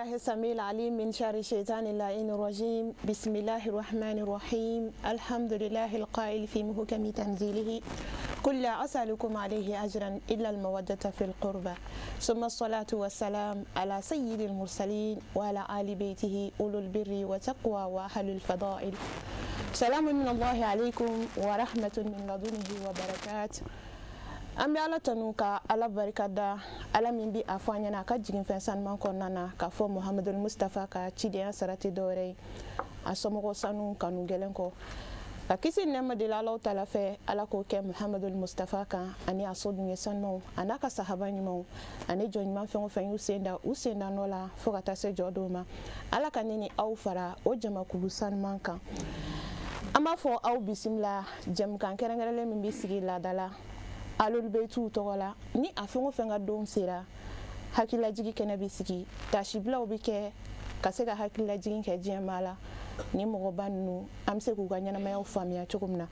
السميع العليم من شر الشيطان اللعين الرجيم. بسم الله الرحمن الرحيم. الحمد لله القائل في محكم تنزيله: قل لا أسألكم عليه أجرا إلا المودة في القربى. ثم الصلاة والسلام على سيد المرسلين وعلى آل بيته أولو البر والتقوى وأهل الفضائل. سلام من الله عليكم ورحمة من لدنه وبركاته. An bɛ Ala tanu ka Ala barika da, Ala min bi a fɔ an ɲɛna a ka jiginfɛn sanuman kɔnɔna na k'a fɔ Muhamadul Mustafa ka cidenya sara tɛ dɔwɛrɛ ye a somɔgɔ sanu kanu gɛlɛn kɔ, ka kisi nɛɛma deli Alaw tala fɛ, Ala k'o kɛ Muhamadul Mustafa kan ani a soduɲɛ sanumaw a n'a ka sahaba ɲumanw ani jɔn ɲuman fɛn o fɛn y'u sen da u sen da nɔ la fo ka taa se jɔ dɔw ma. Ala ka ne ni aw fara o jamakulu sanuman kan. An b'a fɔ aw bisimila jɛmukan kɛrɛnkɛrɛnlen min bɛ sigi laada la Ahlul-Baytiw tɔgɔ la. Ni a fɛn o fɛn ka don sera, hakililajigi kɛnɛ bɛ sigi, tasibilaw bɛ kɛ ka se ka hakililajigi kɛ diɲɛmaa la ni mɔgɔba ninnu, an bɛ se k'u ka ɲɛnamayaw faamuya cogo min na.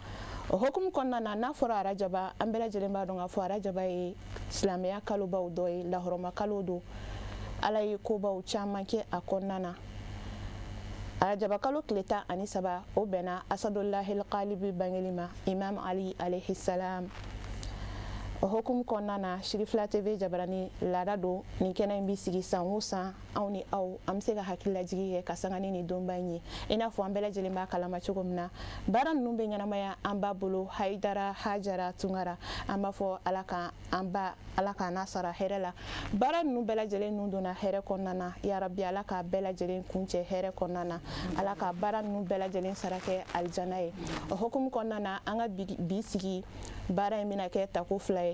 O hukumu kɔnɔna na, n'a fɔra arajaba, an bɛɛ lajɛlen b'a dɔn k'a fɔ arajaba ye silamɛya kalobaw dɔ ye, lahɔrɔma kalo don. Ala ye kobaw caman kɛ a kɔnɔna na. Arajaba kalo tile 13, o bɛnna Asadulahil Kalibi bangeli ma, Imam Ali alayhi salam. O hukumu kɔnɔna na, Sirifila TV jabarani laada don, nin kɛnɛ in bɛ sigi san o san, anw ni aw an bɛ se ka hakililajigi kɛ ka sanga ni nin donba in ye. I n'a fɔ an bɛɛ lajɛlen b'a kalama cogo min na, baara ninnu bɛ ɲɛnamaya an ba bolo, Hayidara Hajara Tunkara. An b'a fɔ Ala ka an ba, Ala k'a n'a sara hɛrɛ la. Baara ninnu bɛɛ lajɛlen ninnu donna hɛrɛ kɔnɔna na, yarabi Ala k'a bɛɛ lajɛlen kuncɛ hɛrɛ kɔnɔna na, Ala ka baara ninnu bɛɛ lajɛlen sara kɛ alijana ye. O hukumu kɔnɔna na, an ka bi sigi baara in bɛna kɛ tako fila ye.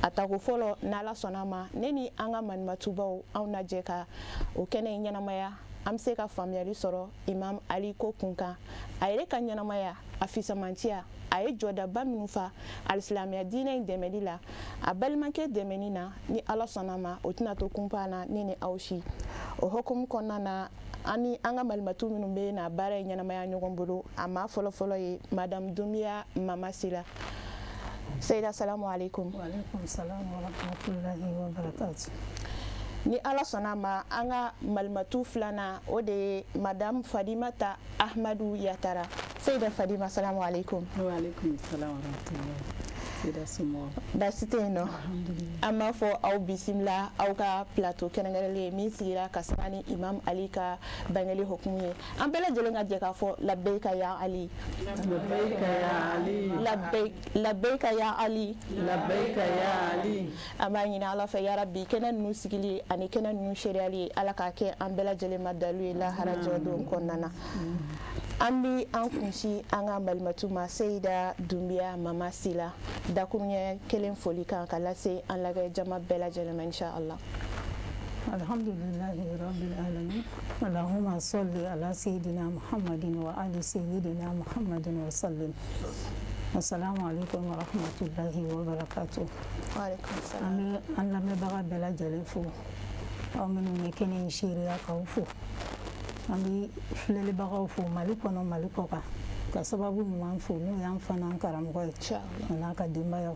A tako fɔlɔ, n'Ala sɔnna ma, ne ni an ka manimatubaw, anw na jɛ ka o kɛnɛ in ɲɛnamaya. An bɛ se ka faamuyali sɔrɔ Imam Ali ko kun kan, a yɛrɛ ka ɲɛnamaya, a fisamantiya, a ye jɔdaba minnu fa alisilamɛya diinɛ in dɛmɛli la, a balimakɛ dɛmɛni na. Ni Ala sɔnna ma, o tɛna to kunpan na ne ni aw si. O hukumu kɔnɔna na, an ni an ka malimatu minnu bɛ na baara in ɲɛnamaya ɲɔgɔn bolo, a maa fɔlɔfɔlɔ ye Madame Dunbiya Mama Sila. Seyida, salamu alaikum. Wa alaikum salam wa rahmatullahi wa barakatuh. Ni Ala sɔnna ma, an ka malimatu filanan, o de ye Madame Fadimata Ahmadu Yatara. Seyida Fadima, salamu alaikum. Wa alaikum salam wa rahmatullahi. Seyida, somɔgɔw? Baasi tɛ yen nɔ. An b'a fɔ aw bisimila aw ka plateau kɛrɛnkɛrɛnlen ye min sigira ka sanga ni Imam Ali ka bangeli hukumu ye. An bɛɛ lajɛlen ka jɛ k'a fɔ: labeyika ya Ali. Labeyika ya Ali. Labeyika ya Ali. Labeyika ya Ali. An b'a ɲini Ala fɛ, yarabi, kɛnɛ ninnu sigili ani kɛnɛ ninnu seereyali, Ala k'a kɛ an bɛɛ lajɛlen ma dalu ye lahara jɔ don kɔnɔna na. An bi an kunsi an ka malimatu ma, Seyida Dunbiya Mama Sila, dakuruɲɛ kelen foli kan ka lase an lagɛ jama bɛɛ lajɛlen ma, insha Allah. Alhamdulillahi rabbil alamin. Allahumma salli ala sayyidina Muhammadin wa ali sayyidina Muhammadin wa sallim. Assalamu alaikum wa rahmatullahi wa barakatuh. Wa alaikum salam. An bɛ an lamɛnbaga bɛɛ lajɛlen fo, aw minnu ye kɛnɛ in seereya, k'aw fo. An bɛ filɛlibagaw fo Mali kɔnɔ, Mali kɔ kan, ka sababu ɲuman fo, n'o y'an fana an karamɔgɔ ye Inshallah. a n'a ka denbayaw.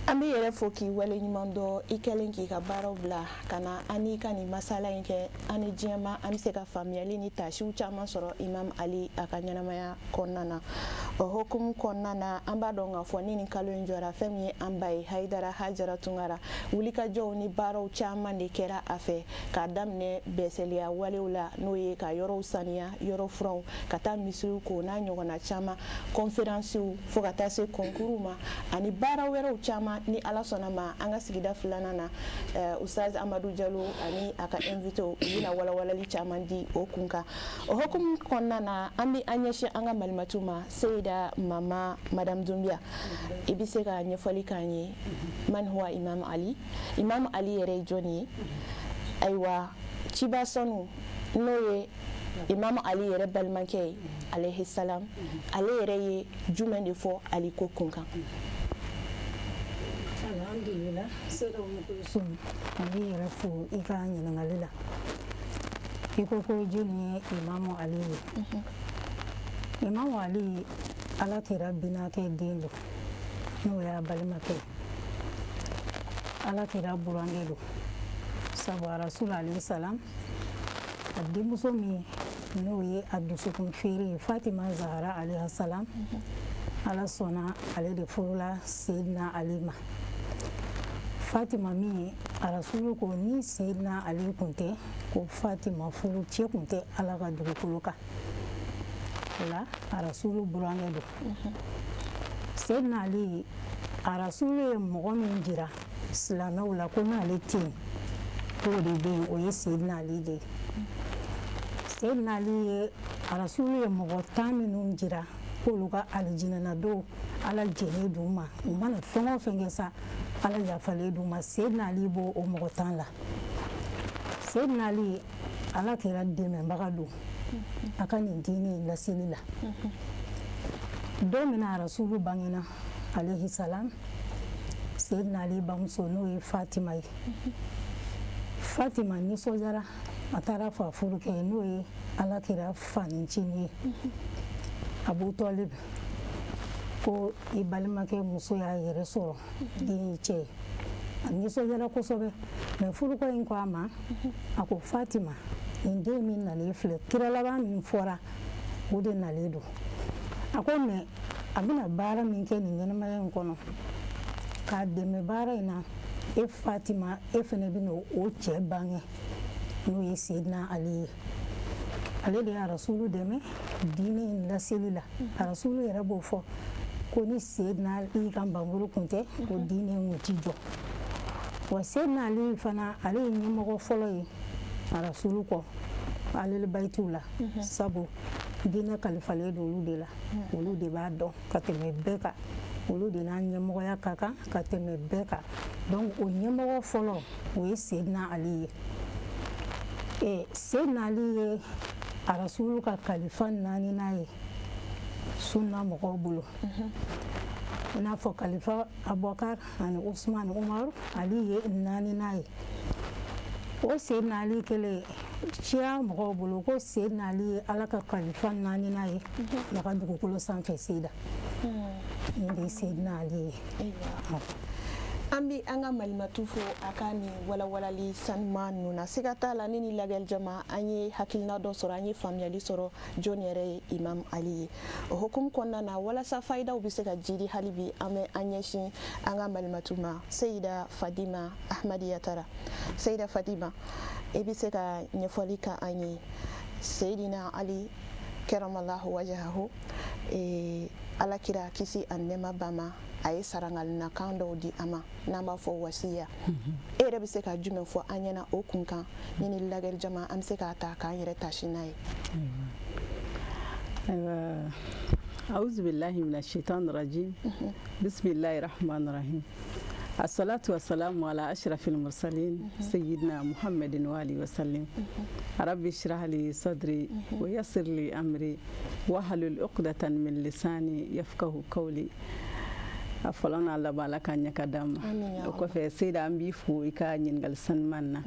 An bɛ yɛrɛ fo k'i wale ɲuman dɔn, i kɛlen k'i ka baaraw bila ka na an n'i ka nin masala in kɛ, an ni diɲɛma an bɛ se ka faamuyali ni tasiw caman sɔrɔ Imam Ali a ka ɲɛnamaya kɔnɔna na. O hukumu kɔnɔna na, an b'a dɔn k'a fɔ ni nin kalo in jɔra, fɛn min ye an ba ye Hayidara Hajara Tunkara, wulikajɔw ni baaraw caman de kɛra a fɛ, k'a daminɛ bɛsɛliya walew la, n'o ye ka yɔrɔw saniya, yɔrɔ furanw, ka taa misiriw ko, n'a ɲɔgɔnna caman, kɔnferansiw, fo ka taa se concours ma ani baara wɛrɛw caman. Ni Ala sɔnna ma, an ka sigida filanan na, Ustaz Amadu Jalo ani a ka invité u bɛna walawalali caman di o kun kan. O hukumu kɔnɔna na, an bɛ an ɲɛsin an ka malimatu ma, Seyida Mama Madame Dunbiya. I bɛ se ka ɲɛfɔli k'an ye: man huwa Imam Ali? Imam Ali yɛrɛ ye jɔnni ye? Ayiwa, ciba sanu, n'o ye Imam Ali yɛrɛ balimakɛ ye alayhi salam, ale yɛrɛ ye jumɛn de fɔ Ali ko kun kan? Alhamdulillah, Seyida Umu Kulsum, an b'i yɛrɛ fo i ka ɲininkali la. I ko ko jɔnni ye Imamu Ali ye? Imamu Ali, Ala kira binakɛ den don, n'o y'a balimakɛ ye. Ala kira burankɛ don. Sabu Rasul alayhi salam, a denmuso min n'o ye a dusukun feere ye, Fatima Zahara alayhi salam, Ala sɔnna ale de furula Seydina Ali ma. Fatima min, Arasulu ko ni Seydina Ali kun tɛ, ko Fatima furu cɛ kun tɛ Ala ka dugukolo kan. O la Arasulu burankɛ don. Seydina Ali, Arasulu ye mɔgɔ min jira silamɛw la ko n'ale tɛ yen, k'o de bɛ yen, o ye Seydina Ali de ye. Seydina Ali ye, Arasulu ye mɔgɔ 10 minnu jira k'olu ka alijinɛna don, Ala jɛnnen d'u ma, u mana fɛn o fɛn kɛ sa, Ala yafalen d'u ma, Seydina Ali b'o o mɔgɔ 10 la. Seydina Ali, Ala kɛra dɛmɛbaga don a ka nin diinɛ in laseli la. Don min na Arasulu bangena alayhi salam, Seydina Ali bamuso, n'o ye Fatima ye, Fatima nisɔndiyara, a taara fɔ a furukɛ ye, n'o ye Ala kira fanincinin ye, Abu Talib, ko i balimakɛ muso y'a yɛrɛ sɔrɔ den ye cɛ ye. A nisɔndiyara kosɛbɛ, mais furukɛ in ko a ma, a ko Fatima, nin den min nalen filɛ, kira laban min fɔra, o de nalen don. A ko mais a bɛna baara min kɛ nin ɲɛnamaya in kɔnɔ, k'a dɛmɛ baara in na, e Fatima, e fɛnɛ bɛna o cɛ bange, n'o ye Seydina Ali ye. Ale de ye Arasulu dɛmɛ diinɛ in laseli la. Arasulu yɛrɛ b'o fɔ ko ni Seydina Ali ka npanmuru kun tɛ, ko diinɛ in kun ti jɔ. Wa Seydina Ali fana, ale ye ɲɛmɔgɔ fɔlɔ ye Arasulu kɔ alel bayitiw la, sabu diinɛ kalifalen don olu de la, olu de b'a dɔn ka tɛmɛ bɛɛ kan, olu de n'a ɲɛmɔgɔya ka kan ka tɛmɛ bɛɛ kan. Donc o ɲɛmɔgɔ fɔlɔ, o ye Seydina Ali ye. Seydina Ali ye Arasulu ka kalifa naaninan ye sunna mɔgɔw bolo, i n'a fɔ kalifa Abubakar ani Usman, Umaru, Ali ye naaninan ye. O Seydina Ali kɛlen, siya mɔgɔw bolo ko Seydina Ali ye Ala ka kalifa naaninan ye a ka dugukolo sanfɛ. Seyida, nin de ye Seydina Ali ye. An bɛ an ka malimatu fo a ka nin walawalali sanuman ninnu na. Siga t'a la, ne ni lagɛli jama, an ye hakilina dɔ sɔrɔ, an ye faamuyali sɔrɔ jɔn yɛrɛ ye Imam Ali ye. O hukumu kɔnɔna na, walasa fayidaw bɛ se ka jidi hali bi, an bɛ an ɲɛsin an ka malimatu ma, Seyida Fadima Ahmadi Yatara. Seyida Fadima, i bɛ se ka ɲɛfɔli ka an ye Seyidina Ali karamallahu wajahahu, Ala kira kisi ani nɛɛma ba ma, a ye sarangalinakan dɔw di a ma n'an b'a fɔ wasiya. E yɛrɛ bɛ se ka jumɛn fɔ an ɲɛna o kun kan, ni ni lagɛli jama an bɛ se k'a ta k'an yɛrɛ tasi n'a ye? Ayiwa, auzu billahi mina shaitan rajim, bismillahi rahman rahim, assalatu wassalamu ala ashrafil mursalin, sayyidina Muhammadin wa alihi wasallim. Rabbi shrah li sadri wa yassir li amri wahlul uqdatan min lisani yafqahu qawli. A fɔlɔ n'a laban, Ala ka ɲɛ ka d'an ma. O kɔfɛ, Seyida, an b'i fo i ka ɲininkali sanuman na.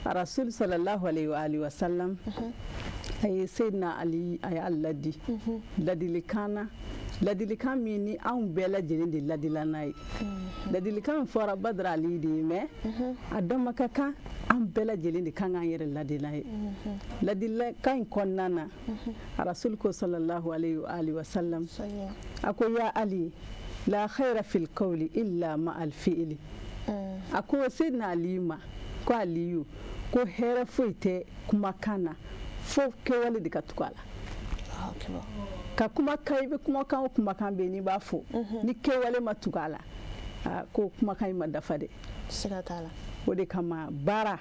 Rasul sallallahu alaihi wa alihi wa sallam, a ye Seyidina Ali, a y'a ladi ladilikan na, ladilikan min ni anw bɛɛ lajɛlen de ladila n'a ye. Ladilikan min fɔra Badara Ali de ye, mais a dama ka kan an bɛɛ lajɛlen de kan k'an yɛrɛ ladi n'a ye. Ladilikan in kɔnɔna na, Rasul ko sallallahu alaihi wa alihi wa sallam, a ko ya Ali, la khayra fil qawli illa ma al fi'li. A ko Seydina Ali ma ko Aliyu, ko hɛrɛ foyi tɛ kumakan na fo kɛwale de ka tugu a la. Ka kumakan, i bɛ kumakan o kumakan bɛ yen n'i b'a fɔ, ni kɛwale ma tugu a la, ko kumakan in ma dafa dɛ. Siga t'a la. O de kama baara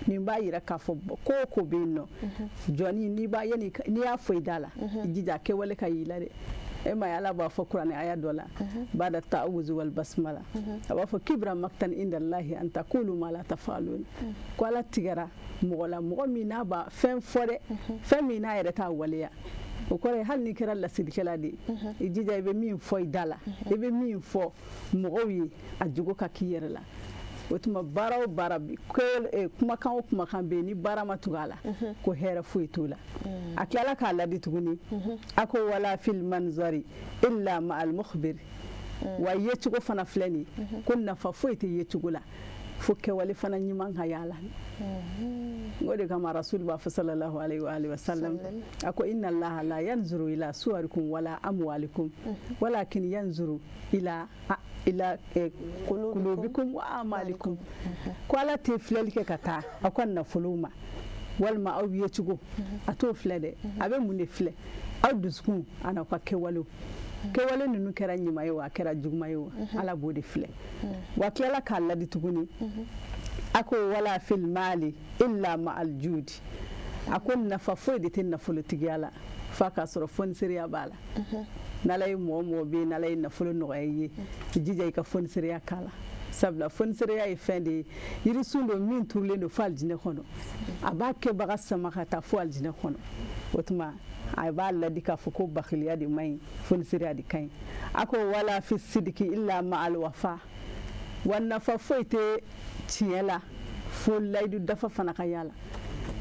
nin b'a yira k'a fɔ ko o ko bɛ yen nɔ, jɔnni n'i b'a yanni n'i y'a fɔ i da la, i jija kɛwale ka y'i la dɛ. E ma ye, Ala b'a fɔ kuranɛ aya dɔ la, bada ta'awuzu wal basmala, a b'a fɔ kibra maktan inda Allahi an taqulu ma la tafalun. Ko Ala tigɛra mɔgɔ la, mɔgɔ min n'a b'a fɛn fɔ dɛ, fɛn min n'a yɛrɛ t'a waleya. O kɔrɔ ye, hali n'i kɛra lasilikɛla de ye, i jija i bɛ min fɔ i da la, i bɛ min fɔ mɔgɔw ye, a jogo ka k'i yɛrɛ la. O tuma baara o baara, kumakan o kumakan bɛ yen, ni baara ma tugu a la, ko hɛrɛ foyi t'o la. A tilala k'a ladi tuguni, a ko wala fil manzari illa ma al mukhbir. Wa yecogo fana filɛ nin ye, ko nafa foyi tɛ yecogo la. Fo kɛwale fana ɲuman ka y'a la. O de kama Rasul b'a fɔ sallallahu alaihi wa alihi wa sallam, a ko inna Allaha la yanzuru ila suwarikum wala amwalikum walakin yanzuru ila qulubikum wa amalikum. Ko Ala tɛ filɛli kɛ ka taa aw ka nafolow ma walima aw ye cogo, a t'o filɛ dɛ. A bɛ mun de filɛ? Aw dusukun an'aw ka kɛwalew. Kɛwale ninnu kɛra ɲuman ye o, a kɛra juguman ye o, Ala b'o de filɛ. Wa tilala k'a ladi tuguni, a ko wala fil mali illa ma'al judi. A ko nafa foyi de tɛ nafolotigiya la f'a k'a sɔrɔ fonisereya b'a la. N'Ala ye mɔgɔ mɔgɔ bɛ yen, n'Ala ye nafolo nɔgɔya i ye, i jija i ka fonisereya k'a la. Sabula fonisereya ye fɛn de ye, yirisun don min turulen don fo alijinɛ kɔnɔ, a b'a kɛbaga sama ka taa fo alijinɛ kɔnɔ. O tuma a b'a ladi k'a fɔ ko bakiliya de man ɲi, fonisereya de ka ɲi. A ko wala fi sidiki illa ma'al wafa. Wa nafa foyi tɛ tiɲɛ la fo layidu dafa fana ka y'a la.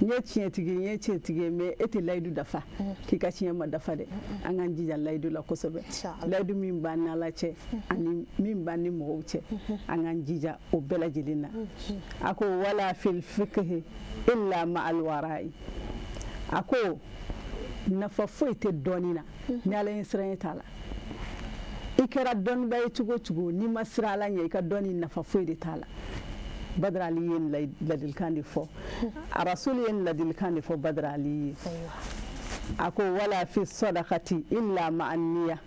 N ye tiɲɛtigi, n ye tiɲɛtigi ye, mais e tɛ layidu dafa, k'i ka tiɲɛ ma dafa dɛ. An k'an jija layidu la kosɛbɛ. Layidu min b'an n'Ala cɛ ani min b'an ni mɔgɔw cɛ, an k'an jija o bɛɛ lajɛlen na. A ko wala fil fiqhi illa ma'al wara'i. A ko nafa foyi tɛ dɔnni na ni Ala ye siran t'a la. I kɛra dɔnniba ye cogo o cogo, n'i ma siran Ala ɲɛ, i ka dɔnni nafa foyi de t'a la. Badara Ali ye ladilikan de fɔ, a Rasuli ye ladilikan de fɔ Badara Ali ye. A ko wala fi sadakati illa ma'an niyya.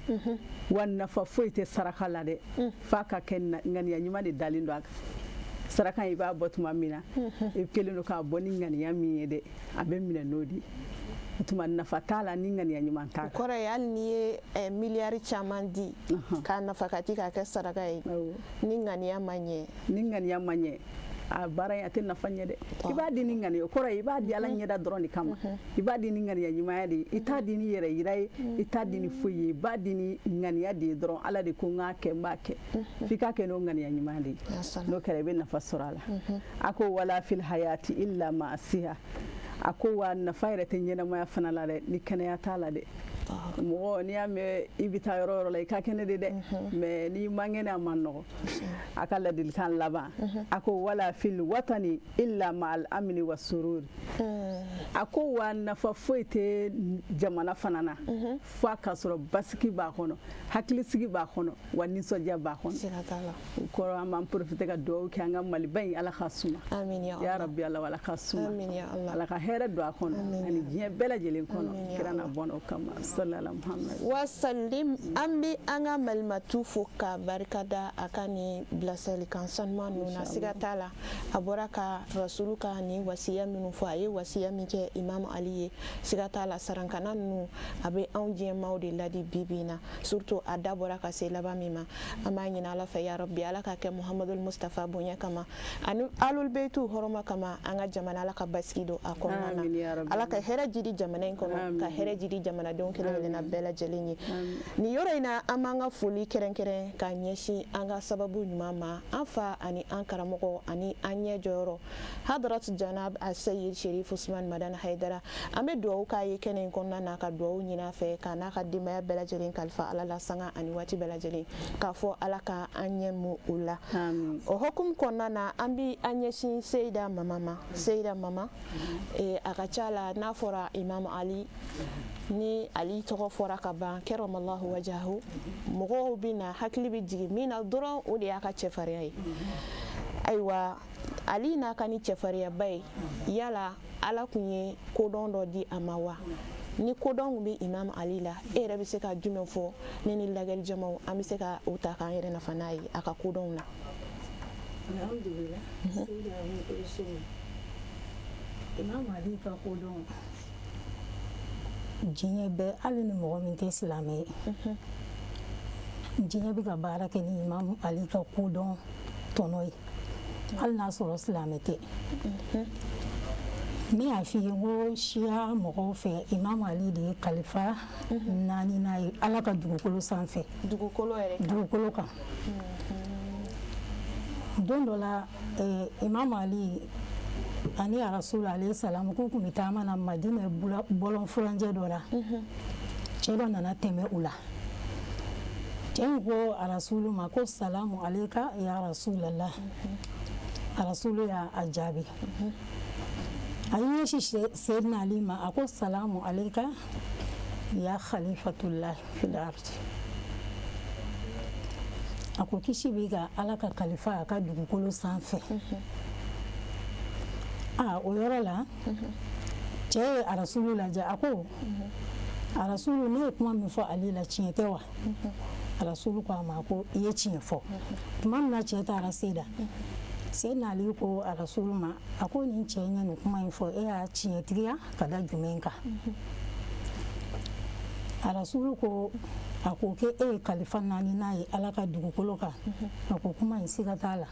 Wa nafa foyi tɛ saraka la dɛ, f'a ka kɛ ŋaniya ɲuman de dalen don a kan. Saraka i b'a bɔ tuma min na, i kɛlen don k'a bɔ ni ŋaniya min ye dɛ, a bɛ minɛ n'o de ye. O tuma nafa t'a la ni ŋaniya ɲuman t'a kan. O kɔrɔ ye hali n'i ye miliyari caman di k'a nafakati k'a kɛ saraka ye, ni ŋaniya ma ɲɛ, ni ŋaniya ma ɲɛ, a baara in a tɛ nafa ɲɛ dɛ. I b'a di ni ŋaniya, o kɔrɔ ye i b'a di Ala ɲɛda dɔrɔn de kama. I b'a di ni ŋaniya ɲumanya de ye, i t'a di ni yɛrɛ yira ye, i t'a di ni foyi ye, i b'a di ni ŋaniya de ye dɔrɔn. Ala de ko n k'a kɛ, n b'a kɛ. F'i k'a kɛ n'o ŋaniya ɲuman de ye, n'o kɛra i bɛ nafa sɔrɔ a la. A ko wala fil hayati illa ma siha. A ko wa nafa yɛrɛ tɛ ɲɛnamaya fana la dɛ ni kɛnɛya t'a la dɛ. Mɔgɔ n'i y'a mɛn i bɛ taa yɔrɔ yɔrɔ la, i ka kɛnɛ de dɛ, mais n'i man kɛnɛ, a man nɔgɔ. A ka ladilikan laban, a ko wala fil watani illa ma'al amni wa sururi. A ko wa nafa foyi tɛ jamana fana na fo a k'a sɔrɔ basigi b'a kɔnɔ, hakilisigi b'a kɔnɔ, wa nisɔndiya b'a kɔnɔ. O kɔrɔ an b'an profiter ka dugawu kɛ an ka Maliba in, Ala ka suma ya Rabbi, Ala, Ala ka suma, Ala ka hɛrɛ don a kɔnɔ ani diɲɛ bɛɛ lajɛlen kɔnɔ, kira n'a bɔnna o kama, sallallahu Muhammad wasalim. An bɛ an ka Malimatu fo ka barika da a ka nin bilasiralikan sanuman ninnu na. Siga t'a la, a bɔra ka Rasulu ka nin wasiya minnu fɔ, a ye wasiya min kɛ Imam Ali ye, siga t'a la sarankana ninnu a bɛ anw diɲɛmaaw de ladi bi bi in na, surtout a da bɔra ka se laban min ma. An b'a ɲini Ala fɛ, ya Rabbi, Ala ka kɛ Muhamadul Mustafa bonya kama ani alul beytu hɔrɔma kama, an ka jamana, Ala ka basigi don a kɔnɔna na, Ala ka hɛrɛ jidi jamana in kɔnɔ, ka hɛrɛ jidi jamanadenw kelen kelenna bɛɛ lajɛlen ye. Nin yɔrɔ in na, an b'an ka foli kɛrɛnkɛrɛn ka ɲɛsin an ka sababu ɲuman ma, an fa ani an karamɔgɔ ani an ɲɛ jɔyɔrɔ, Hadrat Janab Asayid Sherif Usman Madani Haidara. An bɛ dugawu k'a ye kɛnɛ in kɔnɔna na, ka dugawu ɲini a fɛ k'a n'a ka denbaya bɛɛ lajɛlen kalifa Ala la sanga ani waati bɛɛ lajɛlen, k'a fɔ Ala ka an ɲɛ mu u la. O hukumu kɔnɔna na, an bɛ an ɲɛsin Seyida Mama ma. Seyida Mama, a ka ca la n'a fɔra Imam Ali, ni Ali tɔgɔ fɔra ka ban, karamallahu wajahu, mɔgɔw bɛ na hakili bɛ jigin min na dɔrɔn, o de y'a ka cɛfarinya ye. Ayiwa, Ali n'a ka ni cɛfarinyaba ye, yala Ala kun ye kodɔn dɔ di a ma wa? Ni kodɔn kun bɛ Imam Ali la, e yɛrɛ bɛ se ka jumɛn fɔ ne ni lajɛli jamaw, an bɛ se ka o ta k'an yɛrɛ nafa n'a ye a ka kodɔnw na? Alhamdulillah, Imam Ali ka kodɔn, diɲɛ bɛɛ, hali ni mɔgɔ min tɛ silamɛ ye, diɲɛ bɛ ka baara kɛ ni Imam Ali ka kodɔn tɔnɔ ye, hali n'a sɔrɔ silamɛ tɛ. Ne y'a f'i ye ko siya mɔgɔw fɛ, Imam Ali de ye kalifa naaninan ye Ala ka dugukolo sanfɛ. Dugukolo yɛrɛ kan. Dugukolo kan. Don dɔ la, Imam Ali ani Rasul alayhi salam k'u tun bɛ taama na Madinɛ bɔlɔn furancɛ dɔ la. Cɛ dɔ nana tɛmɛ u la. Cɛ in ko Rasulu ma ko salamu aleyka ya Rasulallah. Arasulu y'a jaabi, a y'i ɲɛsin Seyidina Ali ma, a ko salamu aleyka ya khalifatullah fil ardi. A ko kisi b'i ka Ala ka kalifa a ka dugukolo sanfɛ. Aa, o yɔrɔ la cɛ ye Arasulu lajɛ, a ko Arasulu, ne ye kuma min fɔ Ali la, tiɲɛ tɛ wa? Arasulu ko a ma ko i ye tiɲɛ fɔ. Tuma min na cɛ taara Seyida, Seyidina Ali ko Arasulu ma, a ko nin cɛ in ye nin kuma in fɔ, e y'a tiɲɛtigiya ka da jumɛn kan? Arasulu ko, a ko k'e ye kalifa naaninan ye Ala ka dugukolo kan. A ko kuma in siga t'a la.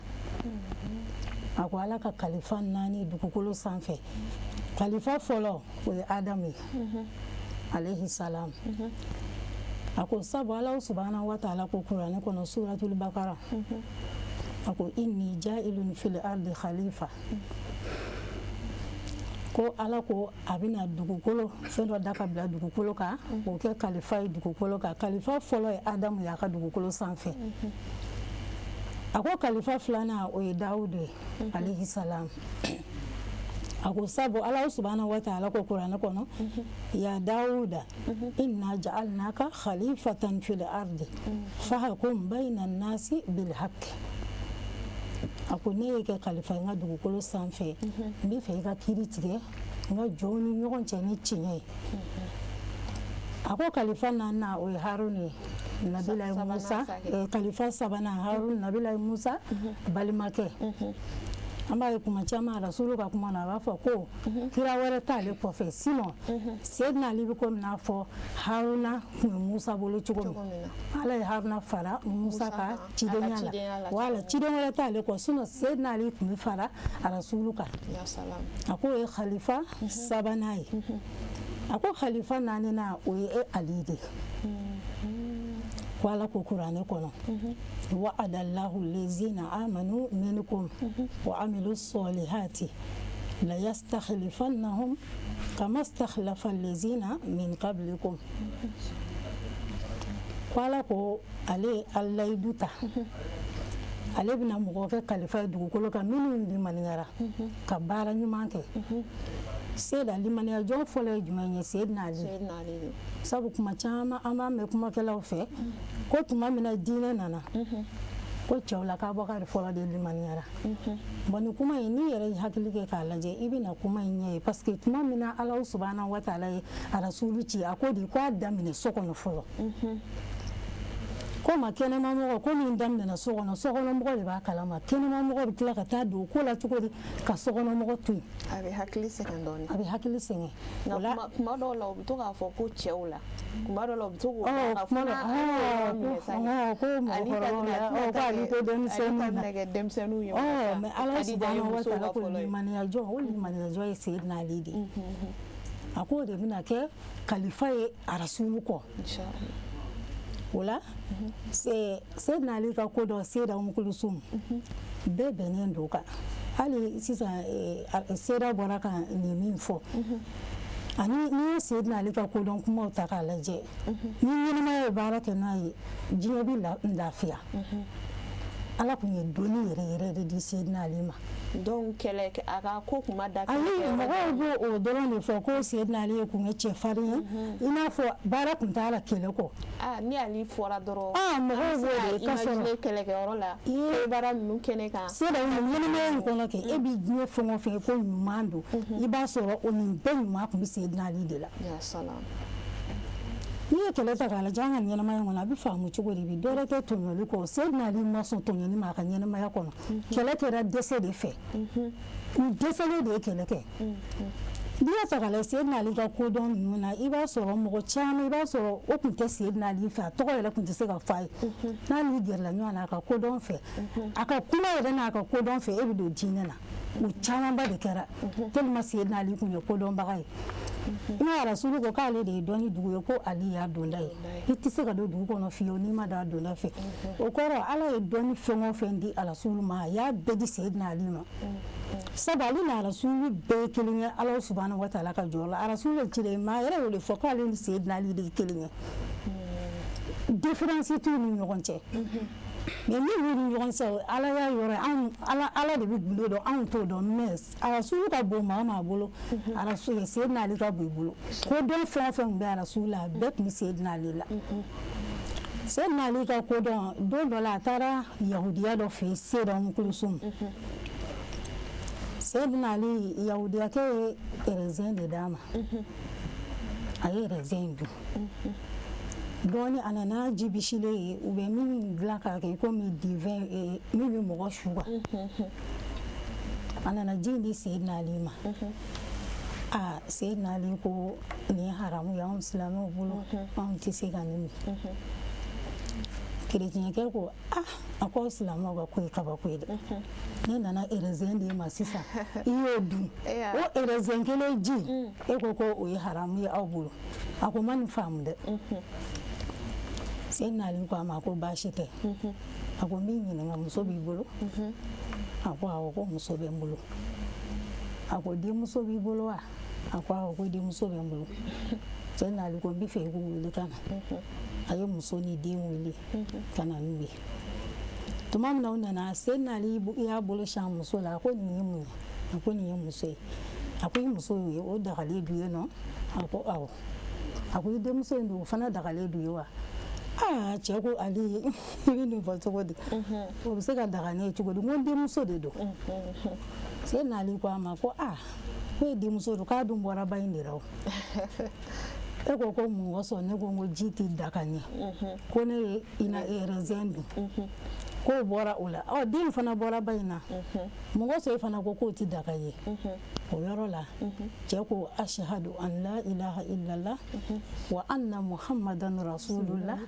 A ko Ala ka kalifa naani dugukolo sanfɛ, kalifa fɔlɔ, o ye Adamu ye alayhi salam. A ko sabu Ala subahana wa taala ko Kuranɛ kɔnɔ, suratul Bakara, a ko inni ja'ilun fil ardi khalifa, ko Ala ko a bɛna dugukolo fɛn dɔ da ka bila dugukolo kan, k'o kɛ kalifa ye dugukolo kan. Kalifa fɔlɔ ye Adamu ye a ka dugukolo sanfɛ. A ko kalifa filanan, o ye Dawudu ye alayhi salam. A ko sabu Ala subahana wa taala ko Kuranɛ kɔnɔ, ya Dawuda inna ja'alnaka khalifatan fil ardi fahkum bayna nasi bil haqq. A ko ne ye kɛ kalifa ye n ka dugukolo sanfɛ, n bɛ fɛ i ka kiiri tigɛ n ka jɔnw ni ɲɔgɔn cɛ ni tiɲɛ ye. A ko kalifa naaninan, o ye Haruna ye, Nabilayi Musa. Kalifa sabanan, Haruna, Nabilayi Musa balimakɛ. An b'a ye kuma caman Rasulu ka kuma na, a b'a fɔ ko kira wɛrɛ t'ale kɔfɛ, sinon Seyidina Ali bɛ komi n'a fɔ Haruna tun bɛ Musa bolo cogo min. Ala ye Haruna fara Musa ka cidenya la, wala ciden wɛrɛ t'ale kɔ, sinon Seyidina Ali tun bɛ fara Rasulu kan. A k'o ye khalifa sabanan ye. A ko khalifa naaninan, o ye e Ali de ye. Ko Ala ko Kuranɛ kɔnɔ, wa'adallahu lezina amanu minkum wa amilu solihati la yastakhlifannahum kama stakhlafa lezina min qablikum. Ko Ala ko ale layidu ta, ale bɛna mɔgɔ kɛ kalifa ye dugukolo kan minnu limaniyara ka baara ɲuman kɛ. Seyida, limaniya jɔn fɔlɔ ye jumɛn ye? Seyidina Ali. Sabu kuma caman an b'a mɛn kumakɛlaw fɛ ko tuma min na diinɛ nana, ko cɛw la k'Abubakari fɔlɔ de limaniyara. Bon, nin kuma in, n'i yɛrɛ ye hakili kɛ k'a lajɛ, i bɛna kuma in ɲɛ ye, parce que tuma min na Ala subahana wa taala ye Arasulu ci, a ko de k'a daminɛ so kɔnɔ fɔlɔ. Ko ma kɛnɛmamɔgɔ, ko min daminɛna so kɔnɔ, sokɔnɔmɔgɔ de b'a kalama. Kɛnɛmamɔgɔ bɛ tila ka taa don ko la cogo di ka sokɔnɔmɔgɔ to yen? A bɛ hakili sɛgɛn dɔɔnin. A bɛ hakili sɛgɛn. O la kuma dɔw la, u bɛ to k'a fɔ ko cɛw la, kuma dɔw la u bɛ to k'o ko mɔgɔkɔrɔbaw la, ko ale to denmisɛnninw na. Kɛ denmisɛnninw ye. Mais Ala subahana wa taala ko limaniya jɔn, o limaniya jɔn ye Seyidina Ali de ye. A k'o de bɛna kɛ kalifa ye Arasulu kɔ. O la Seyidina Ali ka ko dɔ, Seyida Umu Kulusum, bɛɛ bɛnnen don kan. Hali sisan Seyida bɔra ka nin min fɔ, ani n'i ye Seyidina Ali ka kodɔn kumaw ta k'a lajɛ, ni ɲɛnamaya ye baara kɛ n'a ye, diɲɛ bɛ lafiya. Ala tun ye dɔnni yɛrɛ yɛrɛ de di Seyidina Ali ma. Donc kɛlɛ, a ka ko kun ma da. Ayi, mɔgɔw b'o o dɔrɔn de fɔ ko Seyidina Ali ye kun ye cɛfarin ye, i n'a fɔ baara tun t'a la kɛlɛ kɔ. Aa, ni Ali fɔra dɔrɔn. Aa, mɔgɔw b'o de ka sɔrɔ. Kɛlɛkɛyɔrɔ la, baara ninnu kɛnɛ kan. Seyida, ɲɛnamaya in kɔnɔ kɛ, e bɛ diɲɛ fɛn o fɛn ko ɲuman don, i b'a sɔrɔ o nin bɛɛ ɲuman tun bɛ Seyidina Ali de la. N'i ye kɛlɛ ta k'a lajɛ an ka ɲɛnamaya kɔnɔ, a bɛ faamu cogo di bi? Dɔwɛrɛ tɛ tɔɲɔli kɔ. Seyidina Ali ma sɔn tɔɲɔli ma a ka ɲɛnamaya kɔnɔ. Kɛlɛ kɛra dɛsɛ de fɛ, u dɛsɛlen de ye kɛlɛ kɛ. N'i y'a ta k'a lajɛ Seyidina Ali ka kodɔn ninnu na, i b'a sɔrɔ mɔgɔ caman, i b'a sɔrɔ o tun tɛ Seyidina Ali fɛ, a tɔgɔ yɛrɛ tun tɛ se ka fɔ a ye. N'a n'i gɛrɛla ɲɔgɔn na, a ka kodɔn fɛ, a ka kuma yɛrɛ n'a ka kodɔn fɛ, e bɛ don diinɛ na. O camanba de kɛra tellement Seyidina Ali tun ye kodɔnbaga ye. I ma Rasulu ko k'ale de ye dɔnni dugu ye, ko Ali y'a donda ye. I tɛ se ka don dugu kɔnɔ fiyewu n'i ma don a donda fɛ. O kɔrɔ, Ala ye dɔnni fɛn o fɛn di Rasulu ma, a y'a bɛɛ di Seyidina Ali ma. Sabu ale ni Rasulu bɛɛ ye kelen ye Ala subahana wa taala ka jɔyɔrɔ la. Rasulu ye ciden ye, maa yɛrɛ y'o de fɔ k'ale ni Seyidina Ali de ye kelen ye, différence t'u ni ɲɔgɔn cɛ. Mais min b'u ni ɲɔgɔn cɛ, Ala y'a yɔrɔ anw, Ala de bɛ gundo dɔn, anw t'o dɔn. Mais Arasulu ka bon maa o maa bolo, Arasulu Seydina Ali ka bon i bolo. Ko dɔn fɛn o fɛn tun bɛ Arasulu la, a bɛɛ tun bɛ Seydina Ali la. Seydina Ali ka kodɔn, don dɔ la a taara yahudiya dɔ fɛ yen, Seyida Umu Kulusum. Seydina Ali, yahudiyakɛ ye raisin de d'a ma. A ye raisin dun dɔɔni, a nana ji bisilen ye, u bɛ min dilan k'a kɛ komi divin, min bɛ mɔgɔ su kan. A nana ji in di Seydina Ali ma. Aa, Seydina Ali ko nin ye haramu ye anw silamɛw bolo, anw tɛ se ka nin min. Kerecɛnkɛ ko ah, a ko aw silamɛw ka ko ye kabako ye dɛ. Ne nana raisin d'e ma sisan, i y'o dun, o raisin kelen ji, e ko ko o ye haramu ye aw bolo. A ko ma nin faamu dɛ. Seydina Ali ko a ma ko baasi tɛ. A ko n b'i ɲininka, muso b'i bolo? A ko awɔ, ko muso bɛ n bolo. A ko denmuso b'i bolo wa? A ko awɔ, ko denmuso bɛ n bolo. Seydina Ali ko n bɛ fɛ i k'u wele ka na. A ye muso ni den wele ka na n'u ye. Tuma min na u nana, Seydina Ali y'a bolo sian muso la. A ko nin ye mun ye? A ko nin ye muso ye. A ko i muso ye, o dagalen du ye nɔ? A ko awɔ. A ko i denmuso in dun, o fana dagalen du ye wa? Aa, cɛ ko Ali, i bɛ nin fɔ cogo di? O bɛ se ka daga ne ye cogo di? N ko n denmuso de don. Seydina Ali ko a ma ko aa, ko e denmuso don, k'a dun bɔra ba in de la o. E ko ko mun kosɔn ne ko n ko ji tɛ da ka ɲɛ, ko ne ye ina raisin dun, k'o bɔra o la, ɔ den fana bɔra ba in na, mun kosɔn e fana ko k'o tɛ daga ye? O yɔrɔ la cɛ ko ashhadu an la ilaha illallah wa anna muhammadan rasulullah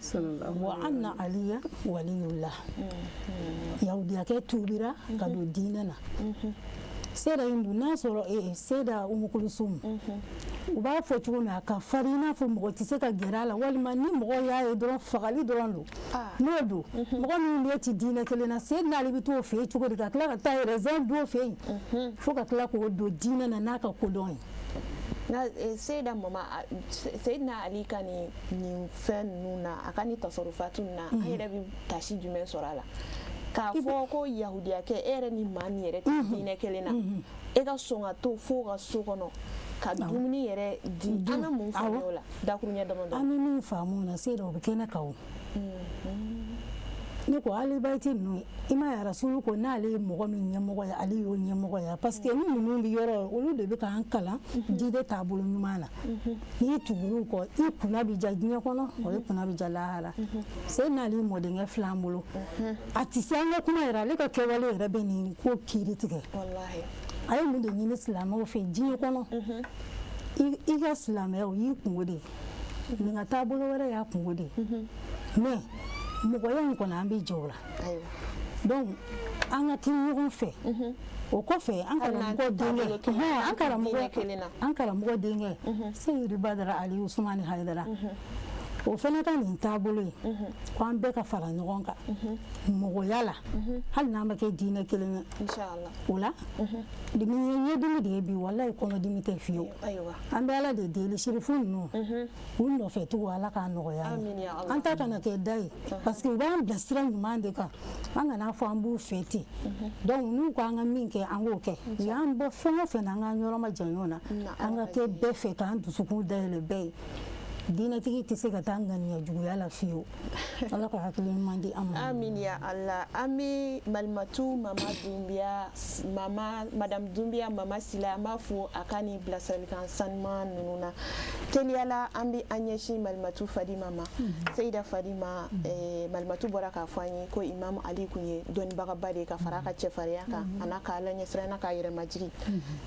wa anna aliya waliyullah. Yahudiyakɛ tuubira ka don diinɛ na. Seyida in dun n'a sɔrɔ Seyida Umu Kulusum, u b'a fɔ cogo min, a ka farin i n'a fɔ mɔgɔ tɛ se ka gɛrɛ a la, walima ni mɔgɔ y'a ye dɔrɔn fagali dɔrɔn don. N'o don, mɔgɔ min bɛ ti diinɛ kelen na, Seydina Ali bɛ t'o fɛ yen cogo di ka tila ka taa raisin dun o fɛ yen, fo ka tila k'o don diinɛ na n'a ka kodɔn ye? Seyida mama, Seydina Ali ka nin fɛn ninnu na, a ka nin tasarufatu na, an yɛrɛ bɛ tasi jumɛn sɔrɔ a la? K'a fɔ ko yahudiyakɛ, e yɛrɛ ni maa min yɛrɛ tɛ diinɛ kelen na, e ka sɔn ka to fo ka so kɔnɔ ka dumuni yɛrɛ di, an bɛ mun faamu o la dakuruɲɛ damadɔ? An bɛ min faamu o la, Seyida, o bɛ kɛnɛ kan o. Ne ko alibayiti ninnu, i ma ye Arasulu ko n'ale ye mɔgɔ min ɲɛmɔgɔ ye, ale y'o ɲɛmɔgɔ ye, parce que ni ninnu bɛ yɔrɔ, olu de bɛ k'an kalan diinɛ taabolo ɲuman na. N'i tugur'u kɔ, i kunna bɛ ja diɲɛ kɔnɔ, o ye kunna bɛ ja lahara. Seydina Ali mɔdenkɛ filɛ an bolo, a tɛ se an ka kuma yɛrɛ, ale ka kɛwale yɛrɛ bɛ nin ko kiiri tigɛ. A ye mun de ɲini silamɛw fɛ diɲɛ kɔnɔ? I ka silamɛya, o y'i kungo de ye, nin ka taabolo wɛrɛ y'a kungo de ye, mais mɔgɔya in kɔnɔ an bɛ jɛ o la. Donc an ka kɛ ɲɔgɔn fɛ. O kɔfɛ, an karamɔgɔ denkɛ, an karamɔgɔ denkɛ Seyidi Badara Ali Usumani Hayidara, o fana ka nin taabolo ye ko an bɛɛ ka fara ɲɔgɔn kan mɔgɔya la, hali n'an ma kɛ diinɛ kelen ye. O la nin ye ɲɛdimi de ye bi, walayi kɔnɔdimi tɛ fiyewu. An bɛ Ala de deli, sirifu ninnu u nɔfɛ tugu, Ala k'a nɔgɔya an ta kana kɛ da ye, parce que u b'an bila sira ɲuman de kan. An kana fɔ an b'u fɛ ten. Donc n'u ko an ka min kɛ, an k'o kɛ. U y'an bɔ fɛn o fɛn na, an k'an yɔrɔ ma janya ɲɔgɔn na, an ka kɛ bɛɛ fɛ, k'an dusukun dayɛlɛ bɛɛ ye. Diinɛtigi tɛ se ka taa ŋaniya juguya la fiyewu. Ala ka hakili ɲuman di an ma. Amin ya Allah. An bɛ Malimatu mama Dunbiya, mama madame Dunbiya, mama Sila, an b'a fo a ka nin bilasiralikan sanuman ninnu na. Teliyala, an bɛ an ɲɛsin Malimatu Fadima ma. Seyida Fadima, Malimatu bɔra k'a fɔ an ye ko Imam Ali kun ye dɔnnibagaba de ye ka fara a ka cɛfarinya kan, a n'a ka Ala ɲɛsiran n'a ka yɛrɛmajigin.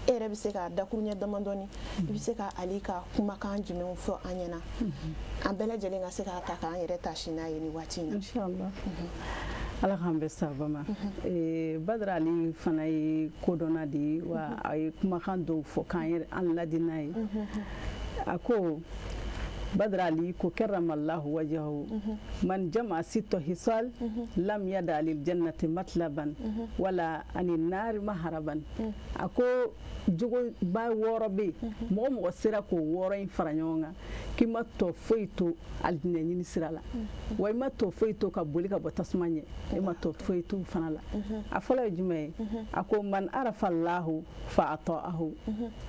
E yɛrɛ bɛ se ka dakuruɲɛ damadɔni, i bɛ se ka Ali ka kumakan jumɛnw fɔ an ɲɛna, an bɛɛ lajɛlen ka se k'a ta k'an yɛrɛ tasi n'a ye nin waati in na? Inshallah, Ala k'an bɛɛ sababa ma. Badara Ali fana ye kodɔnna de ye wa, a ye kumakan dɔw fɔ k'an yɛrɛ an ladi n'a ye. A ko Badara Ali ko karramallahu wajhahu man jama'a sitta hisal lam yada lil jannati matlaban wala anin nari maharaban. A ko jogoba 6 bɛ yen, mɔgɔ mɔgɔ sera k'o 6 in fara ɲɔgɔn kan k'i ma tɔ foyi to alijinɛ ɲini sira la, wa i ma tɔ foyi to ka boli ka bɔ tasuma ɲɛ, i ma tɔ foyi to fana la. A fɔlɔ ye jumɛn ye? A ko man arafa allahu fa ata'ahu.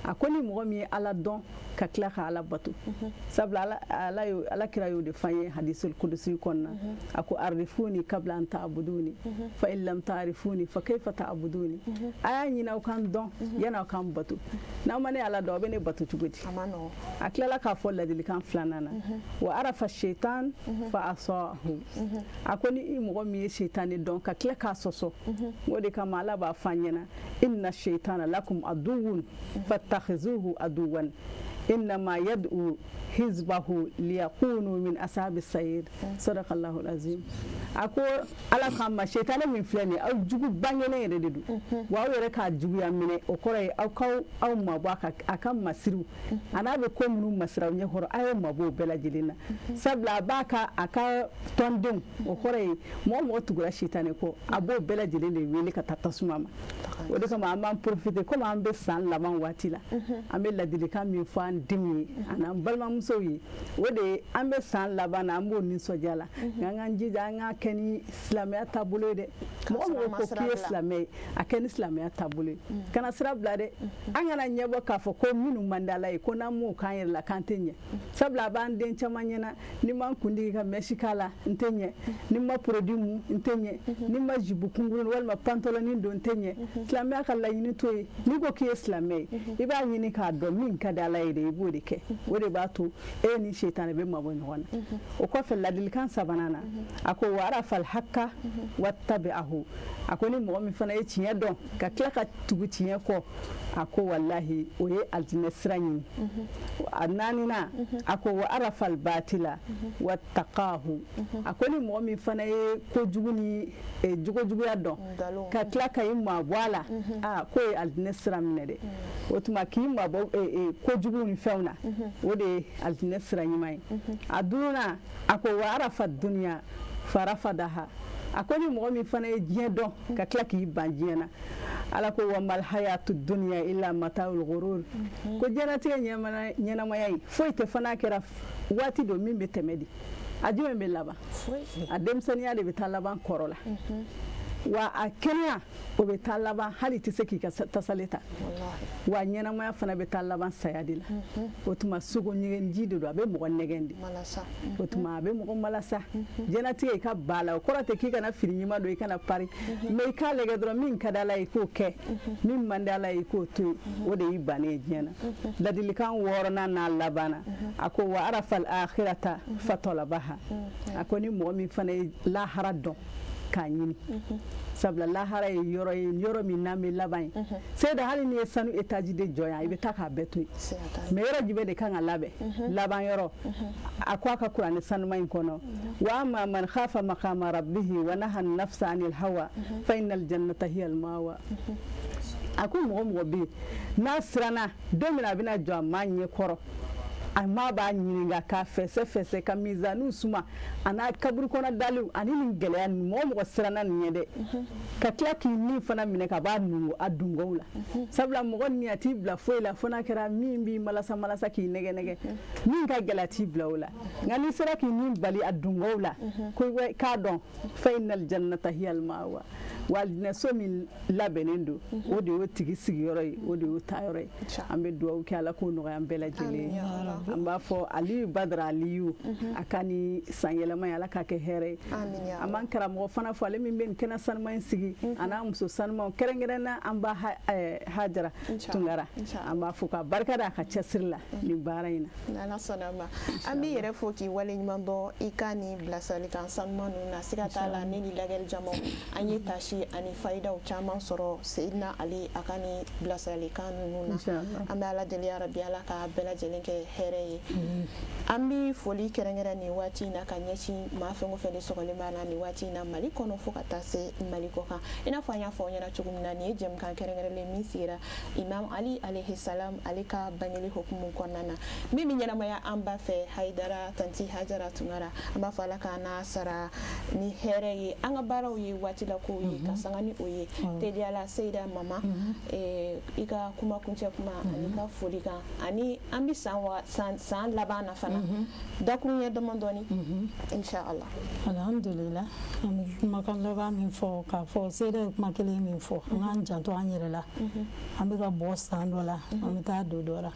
A ko ni mɔgɔ min ye Ala dɔn ka tila ka Ala bato, sabula Ala kira y'o de f'an ye hadisul kudusi kɔnɔna. A ko arifuni kabla an ta'buduni fa in lam ta'rifuni fa kayfa ta'buduni. A y'a ɲini aw k'an dɔn yanni aw k'an bato, n'aw ma ne Ala dɔn aw bɛ ne bato cogo di? A tilala k'a fɔ ladilikan filanan na, wa arafa shaitan fa asahu. A ko ni i mɔgɔ min ye shaitani dɔn ka tila k'a sɔsɔ, o de kama Ala b'a f'an ɲɛna inna shaitana lakum aduwwun fattakhizuhu aduwwan innama yad'u hizbahu liyakunu min ashabi sayir. Sadakallahu alazim. A ko Ala k'an ma shaitani min filɛ nin ye, aw jugu bangenen yɛrɛ de don, wa aw yɛrɛ k'a juguya minɛ, o kɔrɔ ye aw k'aw aw mabɔ a ka masiriw a n'a bɛ ko minnu masiraw ɲɛkɔrɔ, a y'aw mabɔ o bɛɛ lajɛlen na, sabula a b'a ka a ka tɔndenw, o kɔrɔ ye mɔgɔ mɔgɔ tugura shaitani kɔ, a b'o bɛɛ lajɛlen de wele ka taa tasuma ma. O de kama an b'an profiter, komi an bɛ san laban waati la, an bɛ ladilikan min fɔ an denw ye ani an balimamusow ye, o de ye an bɛ san laban na, an b'o nisɔndiya la, nka an k'an jija an k'a kɛ ni silamɛya taabolo ye dɛ. Mɔgɔ mɔgɔ ko k'i ye silamɛ ye, a kɛ ni silamɛya taabolo ye, kana sira bila dɛ. An kana ɲɛbɔ k'a fɔ ko minnu man di Ala ye ko n'an m'o k'an yɛrɛ la k'an tɛ ɲɛ, sabula a b'an den caman ɲɛna, ni ma n kundigi ka mèche k'a la n tɛ ɲɛ, ni ma produit mu n tɛ ɲɛ, ni ma jupe kunkuruni walima pantalon don n tɛ ɲɛ. Silamɛya ka laɲini t'o ye. N'i ko k'i ye silamɛ ye, i b'a ɲini k'a dɔn min ka di Ala ye de, i b'o de kɛ. O de b'a to e ni shaitani bɛ mabɔ ɲɔgɔn na. O kɔfɛ ladilikan sabanan na, a ko wa arafal hakka wattabi'ahu. A ko ni mɔgɔ min fana ye tiɲɛ dɔn ka tila ka tugu tiɲɛ kɔ, a ko walahi o ye alijinɛ sira ɲini. A naaninan, a ko wa arafal batila wattaqahu. A ko ni mɔgɔ min fana ye kojugu ni jogojuguya dɔn ka tila ka i mabɔ a la, aa k'o ye alijinɛ sira minɛ dɛ. O tuma k'i mabɔ kojugu ni fɛnw na, o de ye alijinɛ sira ɲuman ye. A duurunan, a ko wa arafa dunya farafadaha. A ko ni mɔgɔ min fana ye diɲɛ dɔn ka tila k'i ban diɲɛ na, Ala ko wa mal hayatu dunya illa mata'ul ghurur. Ko diɲɛlatigɛ ɲɛnamaya in foyi tɛ fana kɛra waati dɔ min bɛ tɛmɛ de, a jumɛn bɛ laban? A denmisɛnninya de bɛ taa laban kɔrɔ la, wa a kɛnɛya o bɛ taa laban hali tɛ se k'i ka tasale ta, wa ɲɛnamaya fana bɛ taa laban saya de la. O tuma sogo ɲɛgɛnji de don, a bɛ mɔgɔ nɛgɛn de, o tuma a bɛ mɔgɔ malasa. Diɲɛlatigɛ i ka ba la, o kɔrɔ tɛ k'i kana fini ɲuman don, i kana pari, mais i k'a lajɛ dɔrɔn min ka di Ala ye i k'o kɛ, min man di Ala ye i k'o to yen, o de y'i bannen ye diɲɛ na. Ladilikan wɔɔrɔnan n'a labanna, a ko wa arafal akhirata fatalabaha. A ko ni mɔgɔ min fana ye lahara dɔn k'a ɲini, sabula lahara ye yɔrɔ ye, yɔrɔ min n'an bɛ laban ye. Seyida, hali n'i ye sanu étage de jɔ yan, i bɛ taa k'a bɛɛ to yen, mais yɔrɔ jumɛn de kan ka labɛn laban yɔrɔ? A ko a ka kuranɛ sanuma in kɔnɔ, wa amma man khafa maqama rabbihi wa naha nafsa anil hawa fa innal jannata hiya al mawa. A ko mɔgɔ mɔgɔ bɛ yen n'a siranna don min na a bɛna jɔ a ma ɲɛ kɔrɔ, a ma b'a ɲininka k'a fɛsɛ fɛsɛ ka mizaniw suma a n'a kaburu kɔnɔ daliw ani nin gɛlɛya ninnu, mɔgɔ mɔgɔ siranna nin ɲɛ dɛ, ka tila k'i ni fana minɛ ka b'a nungo a dungɔw la, sabula mɔgɔ ni a t'i bila foyi la fo n'a kɛra min b'i malasa malasa k'i nɛgɛ nɛgɛ, min ka gɛlɛ a t'i bila o la. Nka n'i sera k'i ni bali a dungɔw la, ko k'a dɔn fa innal jannata hiya al mawa, wa alijinɛso min labɛnnen don, o de y'o tigi sigiyɔrɔ ye, o de y'o taayɔrɔ ye. An bɛ dugawu kɛ Ala k'o nɔgɔya an bɛɛ lajɛlen ye. An b'a fɔ Aliyu Badara Aliyu, a ka ni san yɛlɛma ye, Ala k'a kɛ hɛrɛ ye. An b'an karamɔgɔ fana fɔ, ale min bɛ nin kɛnɛ sanuman in sigi, a n'a muso sanumanw, kɛrɛnkɛrɛnna an ba Hajara Tunkara, an b'a fɔ k'a barika da a ka cɛsiri la nin baara in na. N'Ala sɔnna ma, an b'i yɛrɛ fo k'i waleɲuman dɔn i ka nin bilasiralikan sanuman ninnu na. Siga t'a la, ne ni lajɛli jamaw an ye tasi kisi ani fayidaw caman sɔrɔ Seyidina Ali a ka ni bilasiralikan ninnu na. An bɛ Ala deli ya Rabi, Ala ka bɛɛ lajɛlen kɛ hɛrɛ ye. An bɛ foli kɛrɛnkɛrɛn nin waati in na ka ɲɛsin maa fɛn o fɛn de sɔgɔlen b'a la nin waati in na Mali kɔnɔ fo ka taa se Mali kɔ kan. I n'a fɔ an y'a fɔ aw ɲɛna cogo min na, nin ye jɛmukan kɛrɛnkɛrɛnlen min sigira Imam Ali alayhi salam ale ka bangeli hukumu kɔnɔna na, min bɛ ɲɛnamaya an ba fɛ Hayidara Tanti Hajara Tunkara. An b'a fɔ Ala k'an n'a sara ni hɛrɛ ye, an ka baaraw ye waati la kow ye ka sanga ni o ye. Teliyala Seyida Mama, i ka kuma kuncɛ kuma ani ka foli kan, ani an bɛ san laban na fana dakuruɲɛ damadɔni inshallah. Alhamdulillah, an bɛ kumakan laban min fɔ k'a fɔ Seyida ye kuma kelen min fɔ, an k'an janto an yɛrɛ la. An bɛ ka bɔ san dɔ la, an bɛ taa don dɔ la,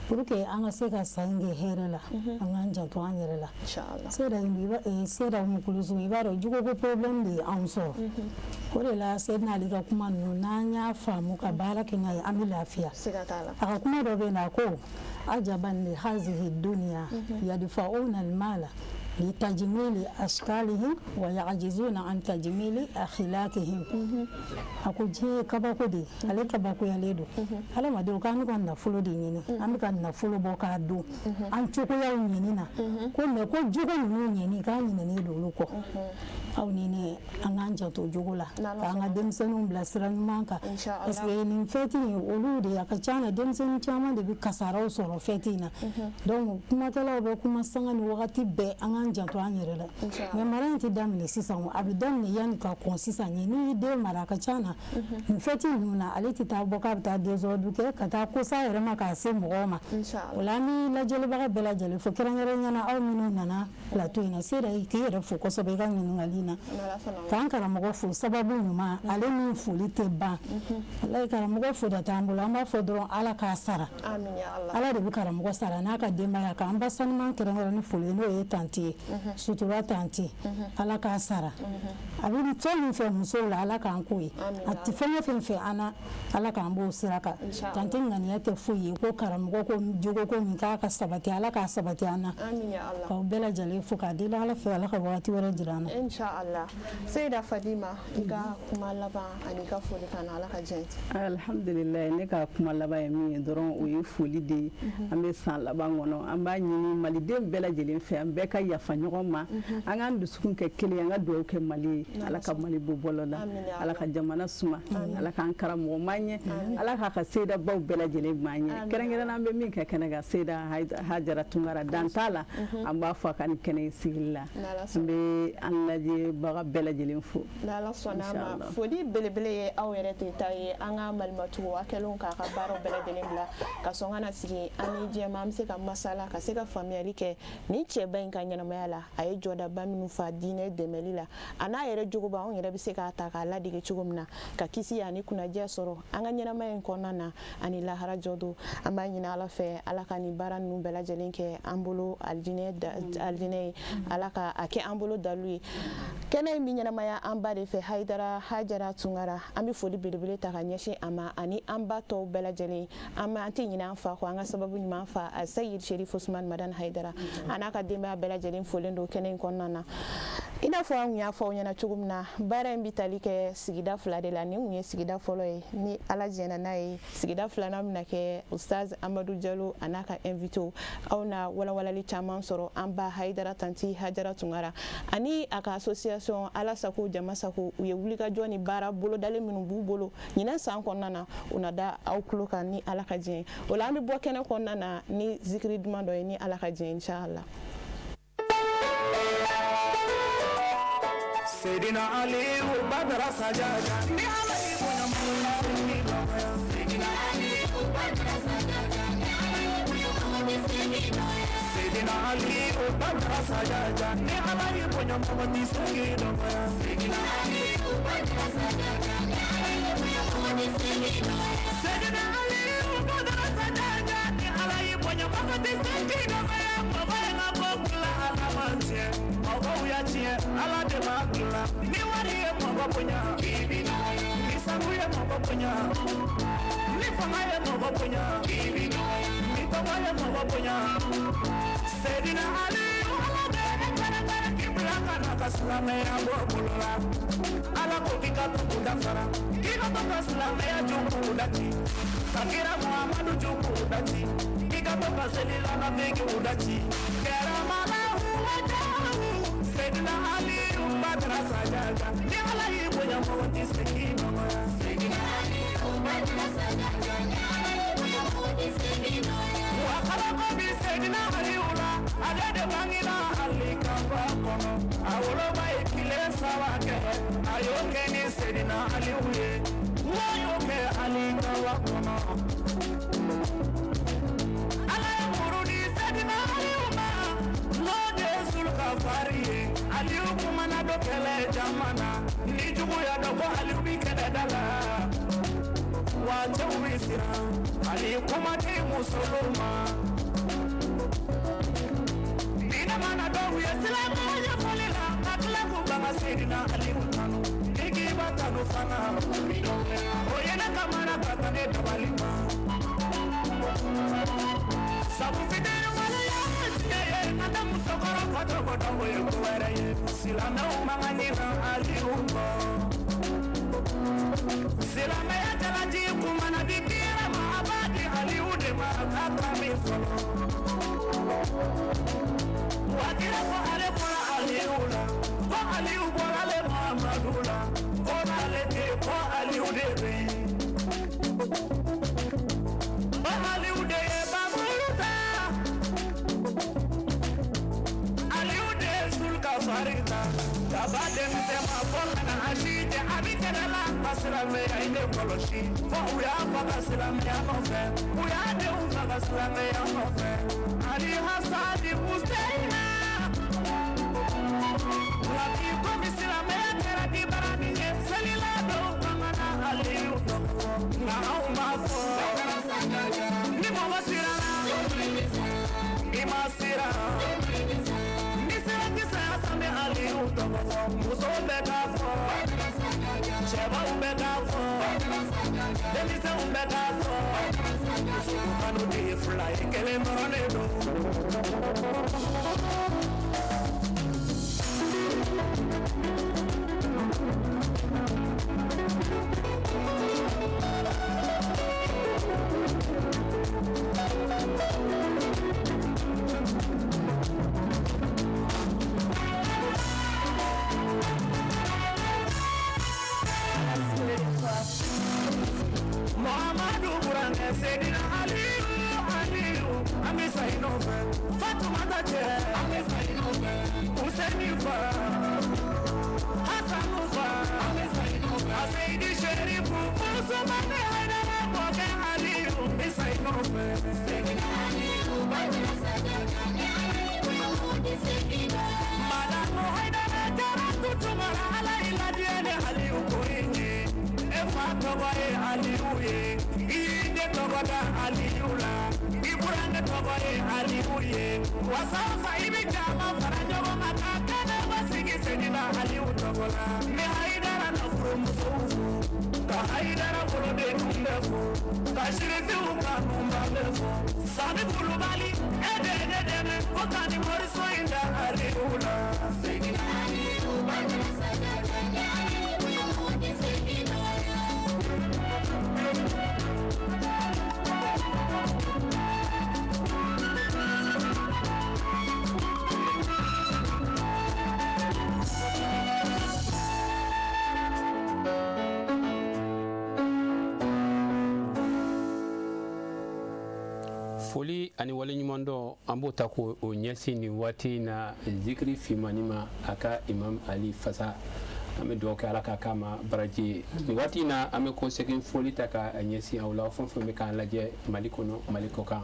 pour que an ka se ka san kɛ hɛrɛ la, an k'an janto an yɛrɛ la. Seyida Umu Kulusum, i b'a dɔn jugoko problème de ye anw sɔrɔ. O de la Seyidina Ali ka kuma ninnu, n'an y'a faamu ka baara kɛ n'a ye, an bɛ lafiya. A ka kuma dɔ bɛ yen na ko ajaban li hazihi dunya yadfa'una al-mala li tajmili ashkalihim wa ya'jizuna an tajmili akhlaqihim. A ko diɲɛ ye kabako de ye, ale kabakoyalen don. Adamadenw k'an bɛ ka nafolo de ɲini, an bɛ ka nafolo bɔ k'a don an cogoyaw ɲini na, ko mɛ ko jogo ninnu ɲini k'an ɲinɛnen don olu kɔ. Aw ni ne, an k'an janto jogo la, k'an ka denmisɛnninw bila sira ɲuman kan, parce que nin fɛti in, olu de a ka ca na, denmisɛnnin caman de bɛ kasaraw sɔrɔ fɛti in na. Donc kumakɛlaw bɛ kuma sanga ni wagati bɛɛ, an k'an janto an yɛrɛ la. Mais mara in tɛ daminɛ sisan, a bɛ daminɛ yanni ka kɔn sisan ɲɛ. N'i y'i den mara, a ka ca na nin fɛti ninnu na, ale tɛ taa bɔ k'a bɛ taa désordre kɛ ka taa ko s'a yɛrɛ ma k'a se mɔgɔw ma. O la an bɛ lajɛlibaga bɛɛ lajɛlen fo, kɛrɛnkɛrɛnnenya la aw minnu nana plateau in na. Seyida, k'i yɛrɛ fo kosɛbɛ i ka ɲininkali na, k'an karamɔgɔ fo sababu ɲuman, ale min foli tɛ ban. Walayi karamɔgɔ fo da t'an bolo, an b'a fɔ dɔrɔn Ala k'a sara. Ala de bɛ karamɔgɔ sara n'a ka denbaya, k'an ba sanuman kɛrɛnkɛrɛn ni foli ye, n'o ye tanti ye, sutura tanti, Ala k'a sara. A bɛ fɛn min fɛ musow la, Ala k'an k'o ye. A tɛ fɛn o fɛn fɛ an na, Ala k'an b'o sira kan. Tanti ŋaniya tɛ foyi ye ko karamɔgɔ ko jogo ko min k'a ka sabati, Ala k'a sabati an na. K'aw bɛɛ lajɛlen fo k'a deli Ala fɛ, Ala ka wagati wɛrɛ jira an na. Inshallah. Seyida Fadima, i ka kuma laban ani ka foli kan, Ala ka diɲɛ. Alhamdulillah, ne ka kuma laban ye min ye dɔrɔn, o ye foli de ye. An bɛ san laban kɔnɔ, an b'a ɲini maliden bɛɛ lajɛlen fɛ, an bɛɛ ka yafa ɲɔgɔn ma, an k'an dusukun kɛ kelen, an ka dugawu kɛ Mali ye. Ala ka Mali bɔ bɔlɔ la, Ala ka jamana suma, Ala k'an karamɔgɔ maa ɲɛ, Ala k'a ka seyidabaw bɛɛ lajɛlen maa ɲɛ. Kɛrɛnkɛrɛnnenya an bɛ min kɛ kɛnɛ kan, Seyida Hajara Tunkara dan t'a la, an b'a fɔ a ka nin kɛnɛ sigili la. An bɛ an lajɛbaga bɛɛ lajɛlen fo. N'Ala sɔnna a ma, foli belebele ye aw yɛrɛ de ta ye, an ka malimatuw a kɛlenw k'a ka baaraw bɛɛ lajɛlen bila ka sɔn ka na sigi an ni jɛma, an bɛ se ka masala ka se ka faamuyali kɛ nin cɛba in ka ɲɛnamaya la. A ye jɔdaba minnu fa diinɛ dɛmɛli la, a n'a yɛrɛ jogoba, anw yɛrɛ bɛ se k'a ta k'a ladege cogo min na ka kisi ani kunnadiya sɔrɔ an ka ɲɛnamaya in kɔnɔna na ani lahara jɔ don. An b'a ɲini Ala fɛ, Ala ka nin baara ninnu bɛɛ lajɛlen kɛ an bolo alijinɛ ye, Ala ka a kɛ an bolo dalu ye. Kɛnɛ in bɛ ɲɛnamaya an ba de fɛ, Hayidara Hajara Tunkara. An bɛ foli belebele ta ka ɲɛsin a ma ani an ba tɔw bɛɛ lajɛlen. An tɛ ɲinɛ an fa kɔ, an ka sababu ɲuman fa Seyid Sherif Usman Madani Hayidara, a n'a ka denbaya bɛɛ lajɛlen folen don kɛnɛ in kɔnɔna na. I n'a fɔ an kun y'a fɔ aw ɲɛna cogo min na, baara in bɛ tali kɛ sigida fila de la. Nin kun ye sigida fɔlɔ ye, ni Ala jɛnna n'a ye, sigida filanan bɛna kɛ Ustaz Amadu Jalo a n'a ka invité. Aw na walawalali caman sɔrɔ an ba Hayidara Tanti Hajara Tunkara ani a ka association Ala sago jama sago. U ye wulikajɔ ni baara bolodalen minnu b'u bolo ɲinɛ san kɔnɔna na, u na da aw tulo kan ni Ala ka diɲɛ. O la an bɛ bɔ kɛnɛ kɔnɔna na ni zikiri duman dɔ ye ni Ala ka diɲɛ, inshallah. Seydina Ali Badara Sajaja ni Ala y'i bonya mɔgɔ tɛ se k'i dɔgɔya. Seydina Ali Badara Sajaja ni Ala y'i bonya mɔgɔ tɛ se k'i dɔgɔya. Seydina Ali Badara Sajaja ni Ala y'i bonya mɔgɔ tɛ se k'i dɔgɔya. Seydina Ali Badara Sajaja ni Ala y'i bonya mɔgɔ tɛ se k'i dɔgɔya. Seydina Ali Badara Sajaja ni Ala y'i bonya mɔgɔ tɛ se k'i dɔgɔya. Mɔgɔ ye n ka ko bila Ala ma tiɲɛ, mɔgɔw y'a tiɲɛ, Ala de b'a dilan. Ni wari ye mɔgɔ bonya, ni sanu ye mɔgɔ bonya, ni fanga ye mɔgɔ bonya, ni tɔgɔ ye mɔgɔ bonya. Seydina Ali Ala bɛ e kɛrɛfɛ k'i bila ka na. ka silamɛya bɔ bolo la. Ala ko k'i ka to k'u dafara, k'i ka to ka silamɛya ju k'u daci, ka kira Muhamadu ju k'u daci, k'i ka to ka selila nafigiw daci. Kɛrɛmalahu wajahu Seydina Aliyu Badara Sajaja, ni Ala y'i bonya mɔgɔ tɛ se k'i nɔgɔya. Seydina Aliyu Badara Sajaja, ni Ala y'i bonya mɔgɔ tɛ se k'i nɔgɔya. Wa kabako bi Seydina Aliyu la, ale de bangena alikaba kɔnɔ. A woloba ye tile 3 kɛ, a y'o kɛ ni Seydina Aliyu ye, n'o y'o kɛ alikaba kɔnɔ. Ala ye muru di Seydina Aliyu ma, n'o de ye Zulukafari ye. Aliyu kumana dɔ kɛlɛ caman na, ni juguya dɔ ko Aliyu bi kɛlɛ da la. Wa cɛw bi siran, Ali kuma tɛ musolu ma. Diinɛ mana dɔw ye silamɛya ɲɛfɔli la, ka tila k'u ban ka Seydina Aliyu tanu. Ni k'i b'a tanu fana, o ye ne kamana ka taa ne dabali ban. Sabu fitiri waleya ye tiɲɛ ye, an tɛ musokɔrɔ kɔ tɔgɔ dɔn, o ye ko wɛrɛ ye. Silamɛw man ka ɲinɛ Aliyu kɔ. Silamɛya jalaji kumana di kira ma, a b'a di Aliyu de ma, a k'a kan min fɔlɔ. Wa kira ko ale bɔra Aliyu la, ko Aliyu bɔra ale Muhamadu la, ko n'ale tɛ yen, ko Aliyu de bɛ yen. Ko Aliyu de ye Babulu ta, Aliyu de ye Zulukafari ta, ka ba denmisɛn ma fɔ ka na a si jɛ, a bi kɛlɛ la ka silamɛya in de kɔlɔsi. Fo u y'a faga silamɛya nɔfɛ, u y'a denw faga silamɛya nɔfɛ. Ali Hasani Husseina, nka bi komi silamɛya kɛra dibarani ye, selila dɔw kan ka na Aliyu tɔgɔ fɔ, nka anw b'a fɔ. Ni mɔgɔ siranna, i ma siran. Ni sira tɛ saya san bɛ Aliyu tɔgɔ fɔ, musow bɛ k'a fɔ, cɛbaw bɛ k'a fɔ, denmisɛnw bɛ k'a fɔ. Kanu de ye fila ye, kelen dɔrɔn de don. Muhammadu burankɛ Seydina Aliyu, Aliyu, an bɛ sa i nɔfɛ. Fatumata cɛ, an bɛ sa i nɔfɛ. Useni fa, Hasanu fa, an bɛ sa i nɔfɛ. Aseyidi Sherifu, Usumani Hayidara mɔkɛ Aliyu, n bɛ sa i nɔfɛ. Seydina Aliyu Badara Sajaja, ni Ala y'i bonya mɔgɔ tɛ se k'i nɔgɔya. Madamu Hayidara Jaratu Tumara, Ala y'i ladiya ni Aliyu ko in ye. E fa tɔgɔ ye Aliyu ye, i y'i den tɔgɔ da Aliyu la, i burankɛ tɔgɔ ye Aliyu ye. Wasa o sa i bɛ jama fara ɲɔgɔn kan ka kɛnɛba sigi Seydina Aliyu tɔgɔ la. N bɛ Hayidara nafolomusow fo, ka Hayidara wolodenw bɛɛ fo, ka Sirifiw ka nunba bɛɛ fo. Sani Kulubali, e de ye ne dɛmɛ ko ka nin moriso in da Aliyu la. Seydina Aliyu Badara Sajaja, ni Ala y'i bonya mɔgɔ tɛ se k'i nɔgɔya. Foli ani waleɲumandɔn an b'o ta k'o ɲɛsin nin waati in na zikiri fimani ma a ka Imam Ali Fasa. An bɛ dugawu kɛ Ala k'a k'a ma baraji ye. Nin waati in na an bɛ kɔsegin foli ta k'a ɲɛsin aw la, fɛn o fɛn bɛ k'an lajɛ Mali kɔnɔ, Mali kɔkan.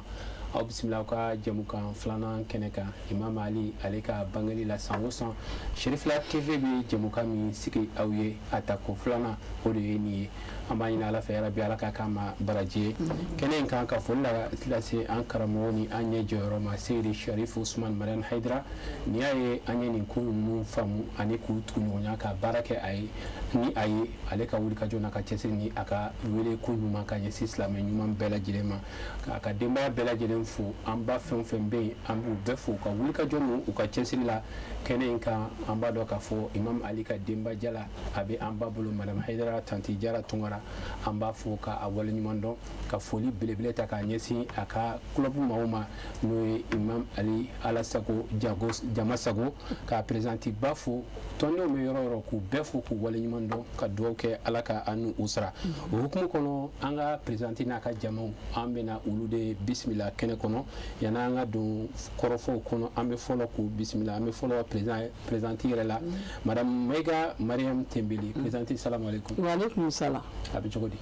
Aw bisimila aw ka jɛmukan filanan kɛnɛ kan, Imam Ali ale ka bangeli la san o san. Cherifla TV bɛ jɛmukan min sigi aw ye a tako filanan, o de ye nin ye. An b'a ɲini Ala fɛ yarabi Ala k'a k'a ma baraji ye. Kɛnɛ in kan ka foli lase an karamɔgɔ ni an ɲɛ jɔyɔrɔ ma, Seyidi Sharifu Usman Madani Hayidara. N'i y'a ye an ye nin ko ninnu faamu ani k'u tugu ɲɔgɔnya ka baara kɛ a ye ni a ye ale ka wulikajɔ n'a ka cɛsiri ni a ka wele ko ɲuman ka ɲɛsin silamɛ ɲuman bɛɛ lajɛlen ma, k'a ka denbaya bɛɛ lajɛlen lajɛlen fo. An ba fɛn o fɛn bɛ yen, an b'u bɛɛ fo ka wulikajɔ n'u u ka cɛsiri la kɛnɛ in kan. An b'a dɔn k'a fɔ Imam Ali ka denba jala a bɛ an ba bolo, Madame Hayidara Tanti Jara Tunkara, an b'a fo ka a waleɲuman dɔn, ka foli belebele ta k'a ɲɛsin a ka club maaw ma, n'o ye Imam Ali Ala sago jago jama sago, ka présidente ba fo, tɔndenw bɛ yɔrɔ o yɔrɔ, k'u bɛɛ fo k'u waleɲuman dɔn, ka dugawu kɛ Ala ka an n'u sara. O hukumu kɔnɔ, an ka présidente n'a ka jamaw, an bɛna olu de bisimila kɛnɛ kɔnɔ. Yanni an ka don kɔrɔfɔw kɔnɔ, an bɛ fɔlɔ k'u bisimila. An bɛ fɔlɔ présidente yɛrɛ la, Madame Mayiga Mariam Tembeli. Présidente, salamu aleykum. Waaleykum salam. A bɛ cogo di?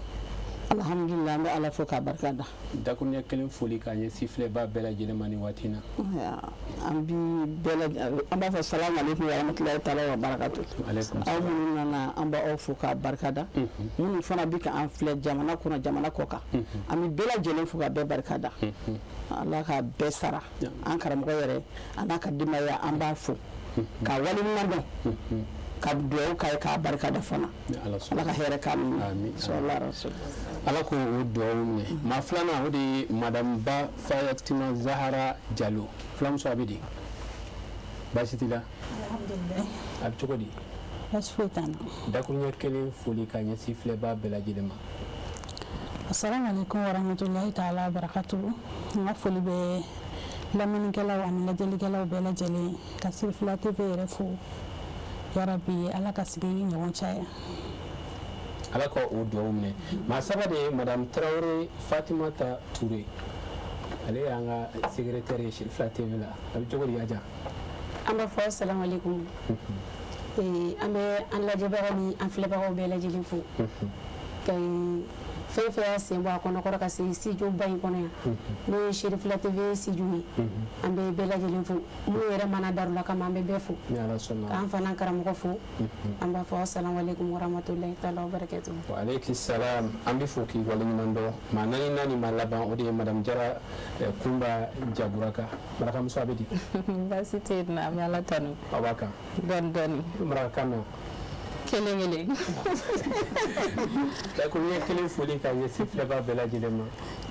Alhamdulilah, an bɛ Ala fo k'a barika da. Dakuruɲɛ kelen foli k'a ɲɛsin filɛbaa bɛɛ lajɛlen ma nin waati in na. An bi bɛɛ, an b'a fɔ salamu aleykum wa rahmatulahi taala wa barakatu. Aw minnu nana, an b'aw fo k'a barika da. Minnu fana bɛ ka an filɛ jamana kɔnɔ, jamana kɔ kan, an bɛ bɛɛ lajɛlen fo ka bɛɛ barika da. Ala ka bɛɛ sara. An karamɔgɔ yɛrɛ, a n'a ka denbaya, an b'a fo k'a waleɲuman dɔn, ka dugawu k'a ye, k'a barika da fana. Ala ka hɛrɛ k'an minɛ. Sɔlala. Ala k'o o dugawu minɛ. Maa filanan, o de ye Madame Ba Fatima Zahara Jalo. Filamuso, a bɛ di? Baasi t'i la? A bɛ cogo di? Baasi foyi t'an na. Dakuruɲɛ kelen foli ka ɲɛsin filɛbaa bɛɛ lajɛlen ma. Asalamu aleykum warahmatulahi taala wabarakatuhu. N ka foli bɛ lamɛnnikɛlaw ani lajɛlikɛlaw bɛɛ lajɛlen, ka Sirifila TV yɛrɛ fo. Yarabi, Ala ka sigi ɲɔgɔn caya. Ala ka o dugawu minɛ. Maa saba de ye Madame Tarawele Fatimata Ture, ale y'an ka secrétaire ye Sirifila TV la. A bɛ cogo di, Aja? An b'a fɔ salamu aleykum. An bɛ an lajɛbagaw ni an filɛbagaw bɛɛ lajɛlen fo, ka fɛn fɛn y'a sen bɔ a kɔnɔkɔrɔ ka se studio ba in kɔnɔ yan, n'o ye Sirifila TV studio ye. An bɛ bɛɛ lajɛlen fo. Minnu yɛrɛ mana darula kama, an bɛ bɛɛ fo, k'an fana karamɔgɔ fo. An b'a fɔ asalamu aleykum warahmatulahi taala wabarakatuhu. Wa aleykum salam. An bɛ fo k'i waleɲuman dɔn. Maa naani naani maa laban, o de ye Madame Jara Kunba Jaburaka. Marakamuso, a bɛ di? Baasi tɛ yen nɔ, an bɛ Ala tanu. Aw b'a kan? Dɔɔni dɔɔni. Marakakan na? Kelen kelen. Dakuruɲɛ kelen foli ka ɲɛsin filɛbaa bɛɛ lajɛlen ma.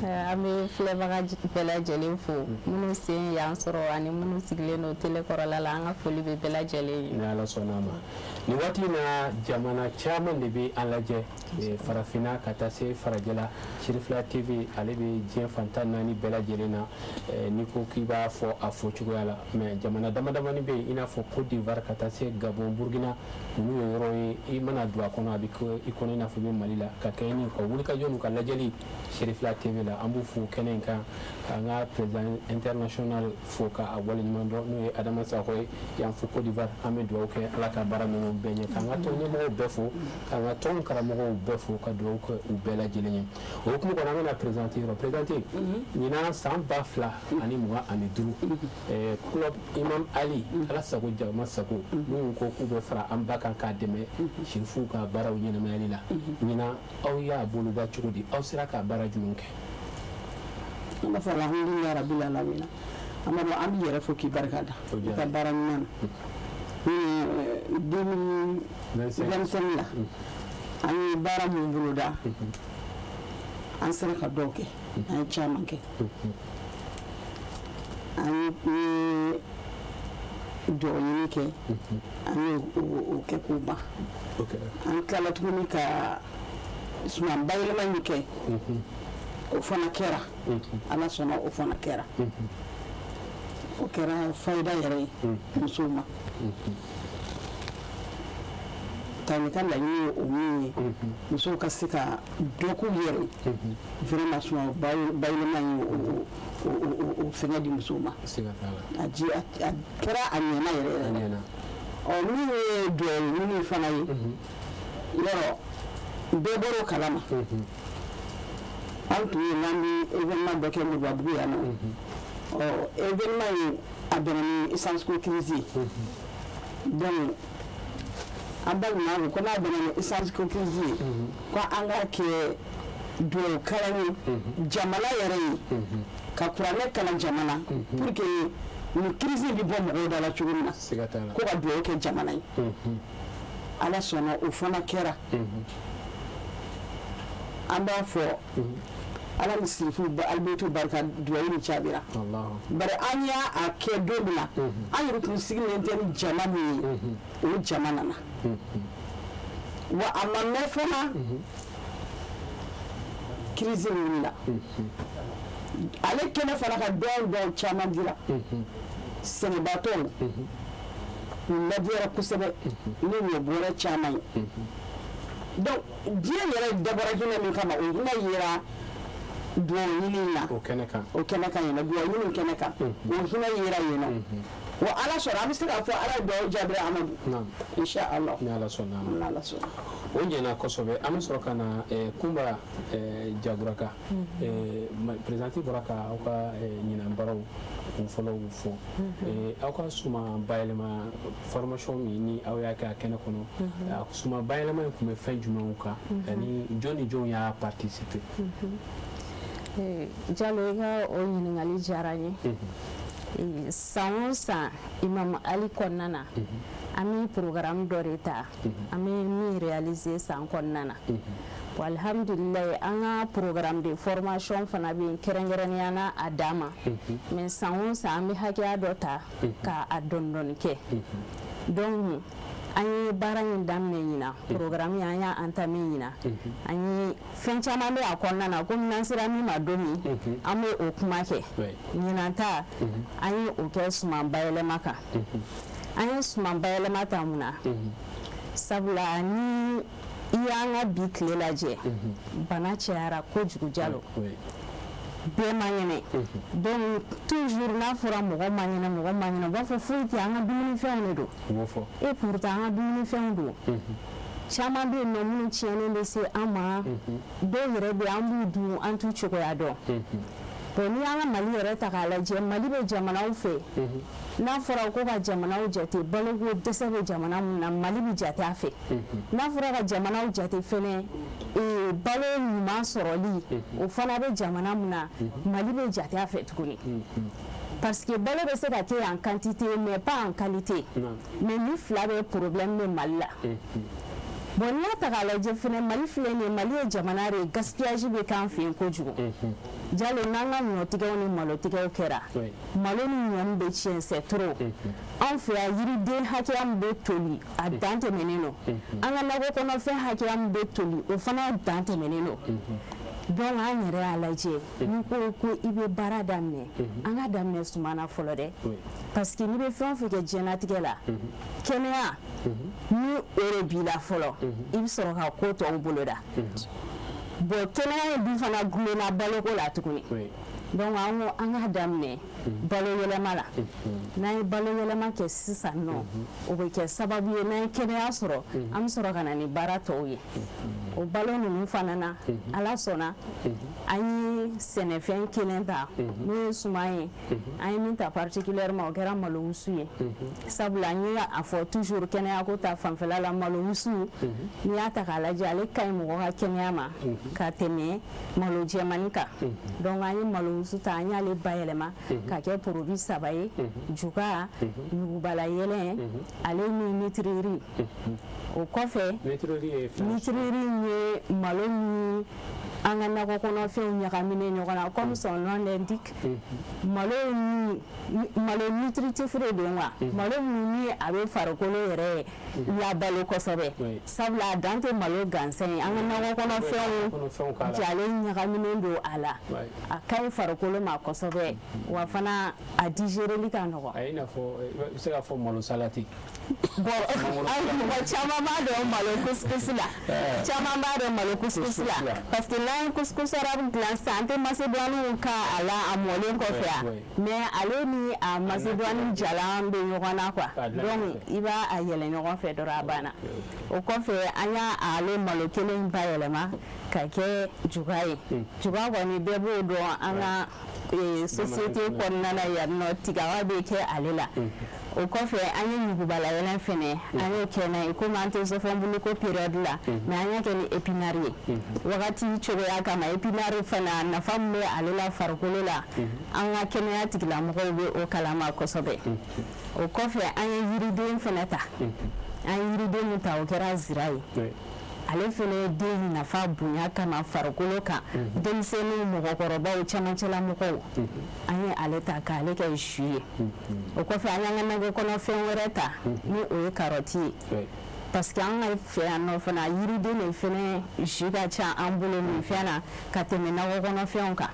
An bɛ filɛbaga bɛɛ lajɛlen fo, minnu sen y'an sɔrɔ ani minnu sigilen don télé kɔrɔla la, an ka foli bɛ bɛɛ lajɛlen ye. Ni Ala sɔnna a ma, nin waati in na, jamana caman de bɛ an lajɛ, farafinna ka taa se farajɛla. Sirifila TV, ale bɛ diɲɛ fan 14 bɛɛ lajɛlen na, n'i ko k'i b'a fɔ a fɔ cogoya la. Mais jamana dama damani bɛ yen, i n'a fɔ Côte d'Ivoire ka taa se Gabon, Burkina, ninnu ye yɔrɔ ye i mana don a kɔnɔ, a bɛ kɛ i kɔnɔ i n'a fɔ i bɛ Mali la, ka kɛ ni ka wulikajɔ n'u ka lajɛli Sirifila TV la. An b'u fo kɛnɛ in kan, k'an ka président international fo k'a waleɲuman dɔn, n'o ye Adama Sakɔ ye yan fo Côte d'Ivoire. An bɛ dugawu kɛ Ala ka baara ninnu bɛɛ ɲɛ, k'an ka tɔn ɲɛmɔgɔw bɛɛ fo, k'an ka tɔn karamɔgɔw bɛɛ fo, ka dugawu kɛ u bɛɛ lajɛlen ye. O hukumu kɔnɔ, an bɛna présidente yɔrɔ. Présidente, ɲinan san 2025, club Imam Ali Ala sago jama sago, minnu ko k'u bɛ fara an ba kan k'a dɛmɛ sirifuw ka baaraw ɲɛnamayali la, ɲinan aw y'a boloda cogo di? Aw sera ka baara jumɛn kɛ? An b'a fɔ alhamdulilayi rabil alamina. An b'a dɔn, an b'i yɛrɛ fo k'i barika da i ka baara ɲuman na. 2025 la, an ye baara mun boloda, an sera ka dɔw kɛ, an ye caman kɛ. An ye dugawu ɲini kɛ, an ye o kɛ k'o ban. An tilala tuguni ka suman bayɛlɛma min kɛ, o fana kɛra. Ala sɔnna, o fana kɛra. O kɛra fayida yɛrɛ ye musow ma. Tani ka laɲini ye o min ye, musow ka se ka dɔ k'u yɛrɛ ye. Vraiment, suman bayɛlɛma in, o fɛngɛ di musow ma, a ji a kɛra, a ɲɛna yɛrɛ yɛrɛ. Ɔ, min ye duwawu ɲini fana ye, yɔrɔ bɛɛ bɔr'o kalama. An tun ye n'an bɛ événement dɔ kɛ Moribabugu yan nɔ. Ɔ, événement in, a bɛnna ni essence ko crise ye. Donc an balima ko n'a bɛnna ni essence ko crise ye, ko an k'a kɛ duwawu kalan ye jamana yɛrɛ ye, ka kuranɛ kalan jamana pour que nin crise bɛ bɔ mɔgɔw da la cogo min na, ko ka duwawu kɛ jamana ye. Ala sɔnna, o fana kɛra. An b'a fɔ Ala ni sirifu Alibetiw barika duwawu ni caabira. Bari an y'a kɛ don min na, an yɛrɛ tun sigilen tɛ ni jama min ye, o jama nana. Wa a ma mɛn fana, crise wulila. Ale kɛnɛ fana ka dɔn dɔn caman dira sɛnɛbaatɔw, u ladiyara kosɛbɛ ni ɲɔ bɔrɛ caman ye. Donc diɲɛ yɛrɛ dabɔra hinɛ min kama, o hinɛ yera duwawu ɲini na. O kɛnɛ kan. O kɛnɛ kan yen nɔ, duwawu ɲini kɛnɛ kan, o hinɛ yera yen nɔ. Wa Ala sɔnna, an bɛ se k'a fɔ Ala ye duwawu jaabira, Amadu, insha Allah. Ni Ala sɔnna a ma. Ni Ala sɔnna. O ɲɛna kosɛbɛ. An bɛ sɔrɔ ka na Kunba Jaguraka, présidente bɔra ka aw ka ɲinan baaraw kun fɔlɔw fɔ. Aw ka suma bayɛlɛma formation min ni aw y'a kɛ a kɛnɛ kɔnɔ, suma bayɛlɛma in tun bɛ fɛn jumɛnw kan ani jɔn ni jɔnw y'a participer? Jalo, i ka o ɲininkali diyara n ye. San o san, Imam Ali kɔnɔna na, an bɛ programme dɔ de ta, an bɛ min réaliser san kɔnɔna na. Bon, alhamdulilayi, an ka programme de formation fana bɛ yen kɛrɛnkɛrɛnnenya na a dan ma, mais san o san an bɛ hakɛya dɔ ta ka a dɔɔni dɔɔni kɛ. Donc an ye baara in daminɛ ɲinan, programme an y'a entamé ɲinan. An ye fɛn caman bɛ a kɔnɔna na, komi n'an sera min ma don min, an bɛ o kuma kɛ. Ɲinan ta, an ye o kɛ suman bayɛlɛma kan. An ye suman bayɛlɛma ta mun na? Sabula ni i y'an ka bi tile lajɛ, bana cayara kojugu, Jalo, bɛɛ man kɛnɛ. Donc toujours n'a fɔra mɔgɔ man kɛnɛ, mɔgɔ man kɛnɛ, u b'a fɔ foyi tɛ, an ka dumunifɛnw de don. Et pourtant an ka dumunifɛnw don, caman bɛ yen nɔ minnu tiɲɛnen bɛ se an ma, dɔw yɛrɛ bɛ yen, an b'u dun, an t'u cogoya dɔn. Bon, n'i y'an ka Mali yɛrɛ ta k'a lajɛ, Mali bɛ jamanaw fɛ, n'a fɔra ko ka jamanaw jate, baloko dɛsɛ bɛ jamana mun na, Mali bɛ jate a fɛ. N'a fɔra ka jamanaw jate fɛnɛ, balo ɲuman sɔrɔli, o fana bɛ jamana mun na, Mali bɛ jate a fɛ tuguni. Parce que balo bɛ se ka kɛ en quantité mais pas en qualité. Mais ni fila bɛ problème bɛ Mali la. Bon, n'i y'a ta k'a lajɛ fɛnɛ, Mali filɛ nin ye, Mali ye jamana de ye, gaspillage bɛ k'an fɛ yen kojugu. Jalo, n'an ka ɲɔtigɛw ni malotigɛw kɛra, malo ni ɲɔ min bɛ tiɲɛ, c'est trop. Anw fɛ yan, yiriden hakɛya min bɛ toli, a dan tɛmɛnen don. An ka nakɔ kɔnɔfɛn hakɛya min bɛ toli, o fana dan tɛmɛnen don. Donc an yɛrɛ y'a lajɛ, n'i ko ko i bɛ baara daminɛ, an ka daminɛ suman na fɔlɔ dɛ, parce que n'i bɛ fɛn o fɛn kɛ diɲɛlatigɛ la, kɛnɛya ni o de b'i la fɔlɔ, i bɛ sɔrɔ ka ko tɔw boloda. Bon, kɛnɛya in dun fana gulonna baloko la tuguni. Donc an ko an ka daminɛ balo yɛlɛma la. N'an ye balo yɛlɛma kɛ sisan nɔ, o bɛ kɛ sababu ye n'an ye kɛnɛya sɔrɔ, an bɛ sɔrɔ ka na ni baara tɔw ye. O balo ninnu fana na, Ala sɔnna, an ye sɛnɛfɛn kelen ta n'o ye suman ye. An ye min ta particulièrement, o kɛra malo wusu ye. Sabula n ye a fɔ toujours, kɛnɛyako ta fanfɛla la, malo wusu, n'i y'a ta k'a lajɛ, ale ka ɲi mɔgɔ ka kɛnɛya ma ka tɛmɛ malo jɛmani kan. Donc an ye malo wusu ta, an y'ale bayɛlɛma ka kɛ produit saba ye: juga, yugubala yɛlɛn, ale ni nitriri. O kɔfɛ, nitriri ye malo ni an ka nakɔ kɔnɔfɛnw ɲagaminen ɲɔgɔn na. Comme son nom l'indique, malo ni malo nutritif de don wa malo min ni a bɛ farikolo yɛrɛ labalo kosɛbɛ. Sabula a dan tɛ malo gansan ye, an ka nakɔ kɔnɔfɛnw jalen ɲagaminen don a la. A ka ɲi farikolo ma kosɛbɛ, wa fana a digéreli ka nɔgɔn. A ye i n'a fɔ i bɛ se k'a fɔ malo salati. Bon, mɔgɔ caman b'a dɔn malo couscous la, caman b'a dɔn malo couscous la, parce que n'an ye couscous arabe dilan sisan, an tɛ macédoine k'a la a mɔlen kɔfɛ yan, mais ale ni a macédoine jalan bɛ ɲɔgɔn na quoi. Donc i b'a a yɛlɛ ɲɔgɔn fɛ dɔrɔn, a banna. O kɔfɛ, an y'a ale malo kelen bayɛlɛma ka kɛ juga ye. Juga kɔni, bɛɛ b'o dɔn an ka société kɔnɔna na yan nɔ, tigaga bɛ kɛ ale la. O kɔfɛ, an ye yugubala yɛlɛn fɛnɛ, an y'o kɛ n'a ye. Komi an tɛ zɔfɔnbuluko période la, mais an y'a kɛ ni épinard ye wagati cogoya kama. Épinard fana, nafa min bɛ ale la farikolo la, an ka kɛnɛya tigilamɔgɔw bɛ o kalama kosɛbɛ. O kɔfɛ, an ye yiriden fɛnɛ ta. An ye yiriden min ta, o kɛra zira ye. Ale fɛnɛ den nafa bonya kama farikolo kan, denmisɛnninw, mɔgɔkɔrɔbaw, camancɛla mɔgɔw, an ye ale ta k'ale kɛ jus ye. O kɔfɛ, an y'an ka nakɔ kɔnɔfɛn wɛrɛ ta, ni o ye karɔti ye, parce que an ka fɛ yan nɔ fana, yiriden de fɛnɛ jus ka ca an bolo nin fɛn na ka tɛmɛ nakɔ kɔnɔfɛnw kan.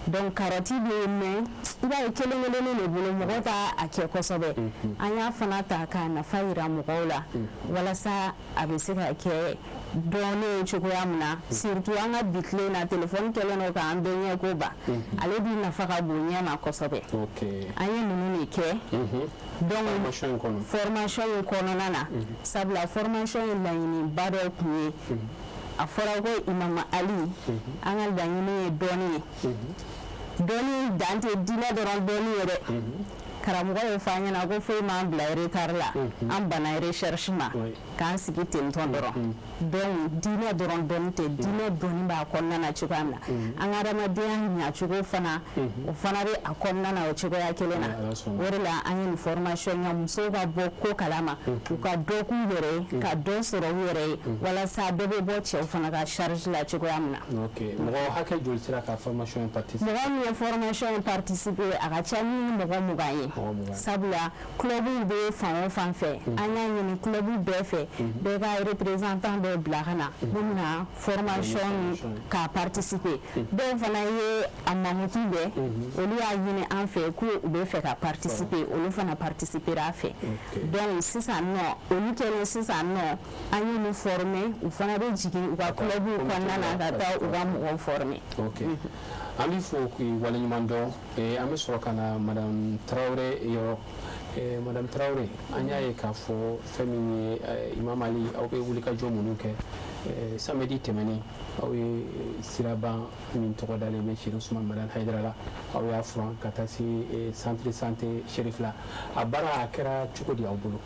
Donc karɔti bɛ yen, mais i b'a ye kelen kelennin de bolo, mɔgɔ t'a a kɛ kosɛbɛ. An y'a fana ta k'a nafa yira mɔgɔw la, walasa a bɛ se ka kɛ dɔɔnin ye cogoya min na, surtout an ka bi tile na, telefɔni kɛlen don k'an bɛɛ ɲɛ ko ban. Ale dun nafa ka bon ɲɛ ma kosɛbɛ. An ye ninnu de kɛ donc formation in kɔnɔna na, sabula formation ye laɲiniba dɔ tun ye. A fɔra ko Imam Ali, an ka laɲini ye dɔɔni ye. Dɔɔni dan tɛ diinɛ dɔrɔn dɔɔni ye dɛ. Karamɔgɔ ye fɔ an ɲɛna ko foyi m'an bila retard la, an banna recherche ma k'an sigi ten tɔn dɔrɔn. Donc diinɛ dɔrɔn dɔɔni tɛ, diinɛ dɔɔni b'a kɔnɔna na cogoya min na, an ka adamadenya ɲacogo fana, o fana bɛ a kɔnɔna na o cogoya kelen na. O de la an ye nin formation kɛ, musow ka bɔ ko kalama, u ka dɔ k'u yɛrɛ ye, ka dɔ sɔrɔ u yɛrɛ ye, walasa dɔ bɛ bɔ cɛw fana ka charge la cogoya min na. Mɔgɔ hakɛ joli sera ka formation in participer? Mɔgɔ min ye formation in participer, a ka ca ni mɔgɔ 20 ye, sabula club bɛ fan o fan fɛ, an y'a ɲini club bɛɛ fɛ, bɛɛ ka représentant dɔ bila ka na mun na formation ka participer. Dɔw fana ye a mamutu bɛɛ, olu y'a ɲini an fɛ k'u u bɛ fɛ ka participer, olu fana participer a fɛ. Donc sisan nɔ, olu kɛlen sisan nɔ, an y'olu former, u fana bɛ jigin u ka club kɔnɔna na ka taa u ka mɔgɔw former. An bɛ fo k'i waleɲuman dɔn. An bɛ sɔrɔ ka na Madame Tarawele yɔrɔ. Madame Tarawele, an y'a ye k'a fɔ fɛn min ye Imam Ali, aw bɛ wulikajɔ minnu kɛ, samedi tɛmɛnen aw ye siraban min tɔgɔ dalen bɛ Chérif Ousmane Madani Haidara la, aw y'a furan ka taa se centre santé Chérif la. A baara a kɛra cogo di aw bolo?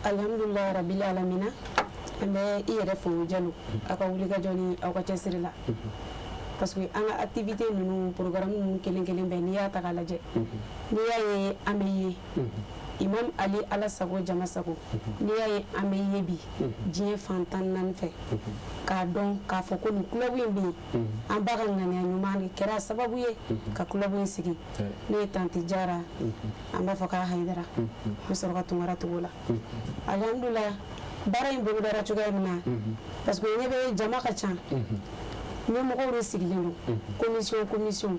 Alhamdulilayi rabil alamina. An bɛ i yɛrɛ fo, Jalo, aw ka wulikajɔ ni aw ka cɛsiri la, parce que an ka activité ninnu, programme ninnu kelen kelen bɛɛ, n'i y'a ta k'a lajɛ, n'i y'a ye an bɛ ye Imam Ali, Ala sago jama sago, n'i y'a ye an bɛ ye bi diɲɛ fan 14 fɛ, k'a dɔn k'a fɔ ko nin club in bɛ yen, an ba ka ŋaniya ɲuman de kɛra sababu ye ka club in sigi, n'o ye Tanti Jara, an b'a fɔ k'a Hayidara, n bɛ sɔrɔ ka Tunkara tugu o la. Alhamdulilah, baara in bolodara cogoya min na, parce que ɲɛ bɛ jama ka ca, ɲɛmɔgɔw de sigilen don commission,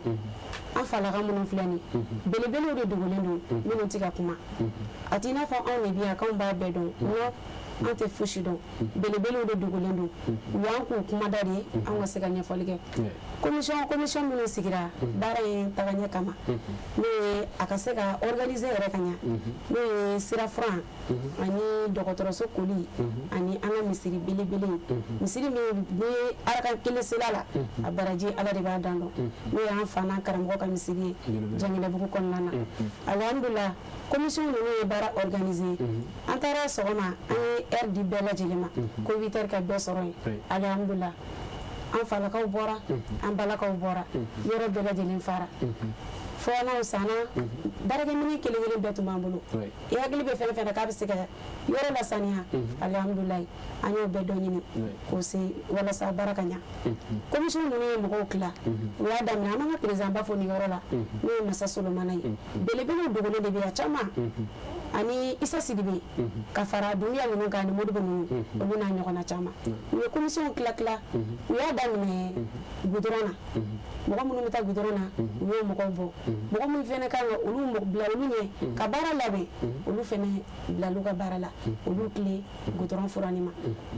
an falaka minnu filɛ nin, belebelew de dogolen don minnu tɛ ka kuma. A t'i n'a fɔ anw de bɛ yan k'anw b'a bɛɛ dɔn, non, an tɛ fosi dɔn. Belebelew de dogolen don, u y'an k'u kumada de ye, an ka se ka ɲɛfɔli kɛ. Commission minnu sigira baara in tagaɲɛ kama, n'o ye a ka se ka organiser yɛrɛ ka ɲɛ, n'o ye sirafuran ani dɔgɔtɔrɔso koli ani an ka misiri belebele, misiri min ni araka kelen sela la, a baraji Ala de b'a dan dɔn, n'o y'an fa n'an karamɔgɔ ka misiri ye Janginɛbugu kɔnɔna na. Alhamdulilah, commission ninnu ye baara organiser. An taara sɔgɔma, an ye heure di bɛɛ lajɛlen ma ko 8 heures ka bɛɛ sɔrɔ yen. Alhamdulilah, an falakaw bɔra, an balakaw bɔra, yɔrɔ bɛɛ lajɛlen fara, fɔɔnɔw sanna, baarakɛminɛn kelen kelen bɛɛ tun b'an bolo. I hakili bɛ fɛn fɛn na k'a bɛ se ka yɔrɔ lasaniya, alhamdulilayi, an y'o bɛɛ dɔ ɲini k'o se walasa baara ka ɲa. Commission ninnu ye mɔgɔw tila, u y'a daminɛ. An b'an ka président ba fo nin yɔrɔ la, n'o ye Masa Solomana ye. Belebelew dogolen de bɛ yan caman, ani Isa Sidibe, ka fara Dunbiya ninnu kan, ani Modibo ninnu, olu n'a ɲɔgɔnna caman. U ye commission tila tila, u y'a daminɛ goudron na. Mɔgɔ minnu bɛ taa goudron na, u y'o mɔgɔw bɔ. Mɔgɔ minnu fana kan ka olu bila olu ɲɛ ka baara labɛn, olu fana bilal'u ka baara la, olu tile goudron furanni ma.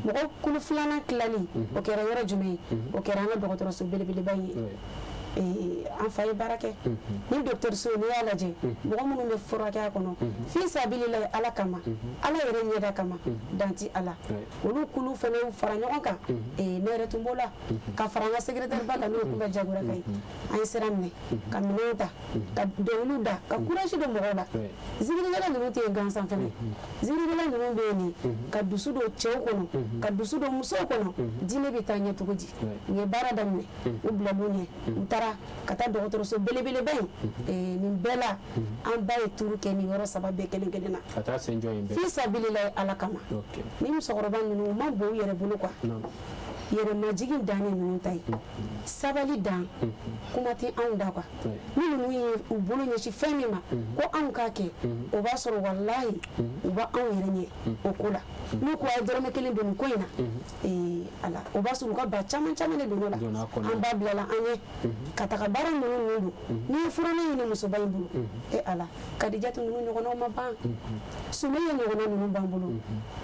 Mɔgɔ kulu filanan tilali, o kɛra yɔrɔ jumɛn ye? O kɛra an ka dɔgɔtɔrɔso belebeleba in ye. An fa ye baara kɛ ni dɔgɔtɔrɔso, n'i y'a lajɛ, mɔgɔ minnu bɛ furakɛ a kɔnɔ fi sabililahi, Ala kama, Ala yɛrɛ ɲɛda kama, dan ti Ala, olu kulu fana fara ɲɔgɔn kan. Ne yɛrɛ tun b'o la, ka fara an ka secrétaire ba kan, n'o ye Kunba Jagora ka ye. An ye sira minɛ ka minɛnw ta, ka dɔnkiliw da, ka courage don mɔgɔw la. Zikirikɛla ninnu tɛ yen gansan fɛnɛ, zikirikɛla ninnu bɛ yen nin ka dusu don cɛw kɔnɔ, ka dusu don musow kɔnɔ, diinɛ bɛ taa ɲɛ cogo di. U ye baara daminɛ, u bilal'u ɲɛ, u taara. taara ka taa dɔgɔtɔrɔso belebeleba in, nin bɛɛ la an ba ye turu kɛ nin yɔrɔ saba bɛɛ kelen kelen na. Ka taa sen jɔ yen bɛɛ. Fi sabililahi Ala kama. Ni musokɔrɔba ninnu u ma bon u yɛrɛ bolo quoi. Yɛrɛmajigin dan ni ninnu ta ye, sabali dan, kuma tɛ anw da quoi. Ni ninnu ye u bolo ɲɛsin fɛn min ma ko anw k'a kɛ, o b'a sɔrɔ walahi u b'a anw yɛrɛ ɲɛ o ko la. N'u ko a ye dɔrɔmɛ kelen don nin ko in na, ala o b'a sɔrɔ u ka ba caman caman de donn'o la. An ba bilala an ɲɛ ka taga baara ninnu don. N'i ye furanɛ ɲini musoba in bolo, e ala, Kadijatu ninnu ɲɔgɔnnaw ma ban, Sumaya ɲɔgɔnna ninnu b'an bolo,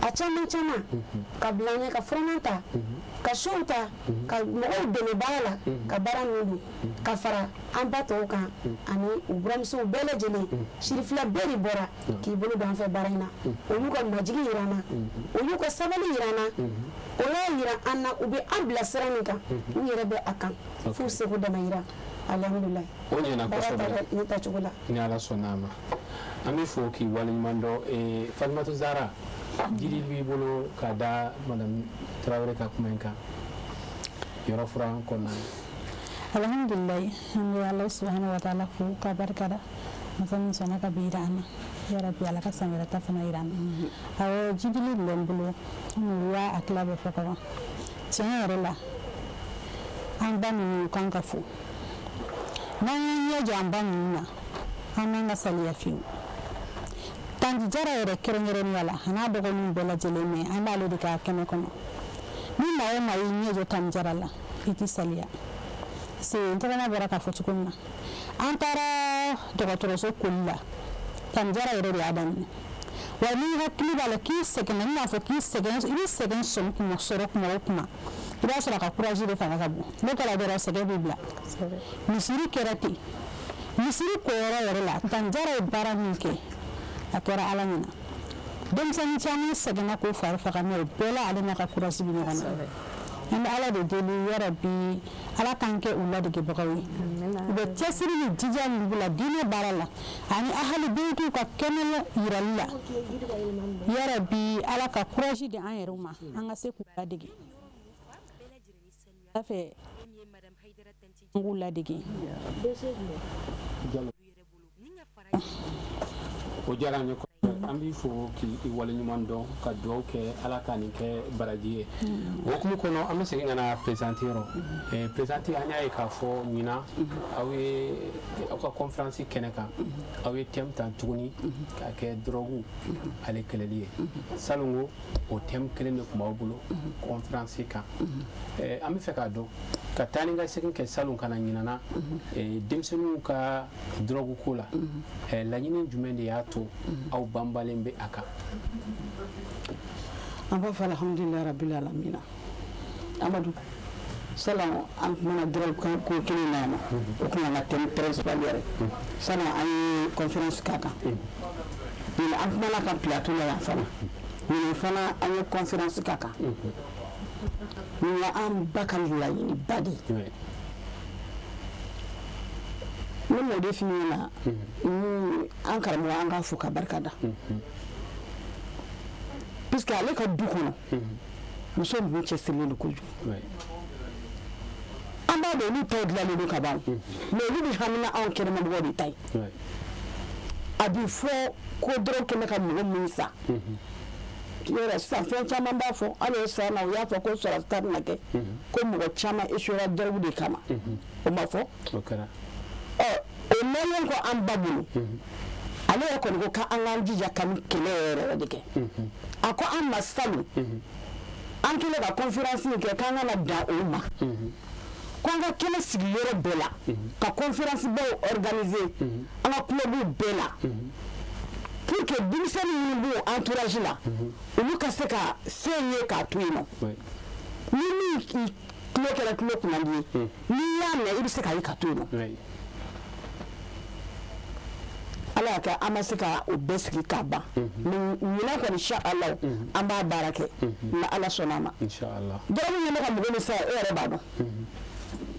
a caman caman ka bila an ɲɛ ka furanɛ ta, ka sow ta, ka mɔgɔw dɛmɛ baara la, ka baara ninnu don, ka fara an ba tɔw kan ani u buramusow bɛɛ lajɛlen. Sirifila bɛɛ de bɔra k'i bolo don an fɛ baara in na. O y'u ka majigin yira an na, o y'u ka sabali yira an na, o y'a yira an na u bɛ an bila sira min kan, u yɛrɛ bɛ a kan f'u seko dama yira. Alhamdulilayi, o ɲɛna kosɛbɛ ne tacogo la. Ni Ala sɔnna a ma, an bɛ fo k'i waleɲuman dɔn. Fatumata Zara, jiri b'i bolo ka da madame Tarawele ka kuma in kan yɔrɔ furan kɔnɔna na. Alhamdulilayi, an bɛ Ala subahana wa taala fo ka barika da masa min sɔnna ka bi yira an na. Yarabi Ala ka san wɛrɛ ta fana yira an na. Awɔ, jidili bɛ n bolo, u y'a a tila bɛɛ fɔ ka ban. Tiɲɛ yɛrɛ la, an ba ninnu kan ka fo. N'an y'an ɲɛ jɔ an ba ninnu na, an man ka saliya fiyewu. Tanti Jara yɛrɛ kɛrɛnkɛrɛnnenya la, a n'a dɔgɔninw bɛɛ lajɛlen mɛ an b'ale de ka kɛnɛ kɔnɔ. Ni maa o maa y'i ɲɛ jɔ Tanti Jara la, i t'i saliya. Parce que n tɔgɔma bɔra k'a fɔ cogo min na, an taara dɔgɔtɔrɔso koli la, Tanti Jara yɛrɛ de y'a daminɛ. Wa n'i hakili b'a la k'i sɛgɛnna, n bɛna fɔ k'i sɛgɛn, i bɛ sɛgɛn sɔmi kuma sɔrɔ kuma o kuma, i b'a sɔrɔ a ka courage de fanga ka bon. N'o kɛra dɔrɔn sɛgɛn b'i bila. Misiri kɛra ten, misiri koyɔrɔ yɛrɛ la, Tanti Jara ye baara min kɛ, a kɛra Ala ɲɛna. Denmisɛnnin caman sɛgɛnna k'u fari faga, mɛ o bɛɛ la ale n'a ka courage bɛ ɲɔgɔn na. An bɛ Ala de deli, yarabi Ala k'an kɛ u ladegebagaw ye. U bɛ cɛsiri ni jija min b'u la diinɛ baara la ani ahali beyitiw ka kɛnɛ yirali la, yarabi Ala ka courage di an yɛrɛw ma, an ka se k'u ladege. A fɛ an k'u ladege. O diyara an ye kosɛbɛ. An b'i fo k'i waleɲuman dɔn ka dugawu kɛ Ala ka nin kɛ baraji ye. O hukumu kɔnɔ, an bɛ segin ka na présidente yɔrɔ. Présidente, an y'a ye k'a fɔ ɲinan aw ye aw ka conférence kɛnɛ kan, aw ye thème ta tuguni k'a kɛ drogue ale kɛlɛli ye. Salongo o thème kelen de tun b'aw bolo conférence kan. An bɛ fɛ k'a dɔn ka taa ni ka segin kɛ salon ka na ɲinana denmisɛnninw ka drogue ko la, laɲini jumɛn de y'a to aw banbalen bɛ a kan? An b'a fɔ alhamdulilayi rabil alamina. Amadu, salon an kumana drogue ko kelen na yan nɔ, o kun y'an ka thème principal yɛrɛ. Salon an ye conférence k'a kan, ɲinɛ an kumana kan plateau la yan fana, ɲinɛ fana an ye conférence k'a kan. Nin ye an ba ka laɲiniba de ye. Ne m'o de f'i ɲɛna, ni an karamɔgɔ, an k'a fo ka barika da, puisque ale ka du kɔnɔ muso ninnu cɛsirilen don kojugu. An b'a dɔn olu taw dilanlen don ka ban, mais olu bɛ hamina anw kɛnɛmamɔgɔw de ta ye. A bɛ fɔ ko dɔrɔn kɛmɛ ka mɔgɔ min sa yɔrɔ sisan, fɛn caman b'a fɔ hali o san na, u y'a fɔ ko sɔrɔsi ta bɛna kɛ ko mɔgɔ caman échouera drogue de kama, o ma fɔ. Ɔ, o mɛnlen kɔ an ba bolo, ale yɛrɛ kɔni ko k'an k'an jija ka nin kɛlɛ yɛrɛ yɛrɛ de kɛ. A ko an ma salon, an kɛlen ka conférence in kɛ, k'an kana dan o ma, ko an ka kɛnɛ sigi yɔrɔ bɛɛ la, ka conférence baw organiser an ka club bɛɛ la, pour que denmisɛnnin minnu b'u entourage la, olu ka se ka se ye k'a to yen nɔ. Ni min tulo kɛra tulo kunnandi ye, n'i y'a mɛn, i bɛ se k'a ye ka to yen nɔ. Ala y'a kɛ an ma se ka o bɛɛ sigi k'a ban, mais ɲinan kɔni, insha Allah, an b'a baara kɛ ni Ala sɔnna a ma. Dɔrɔmu ɲɛ bɛ ka mɔgɔ min sa, e yɛrɛ b'a dɔn,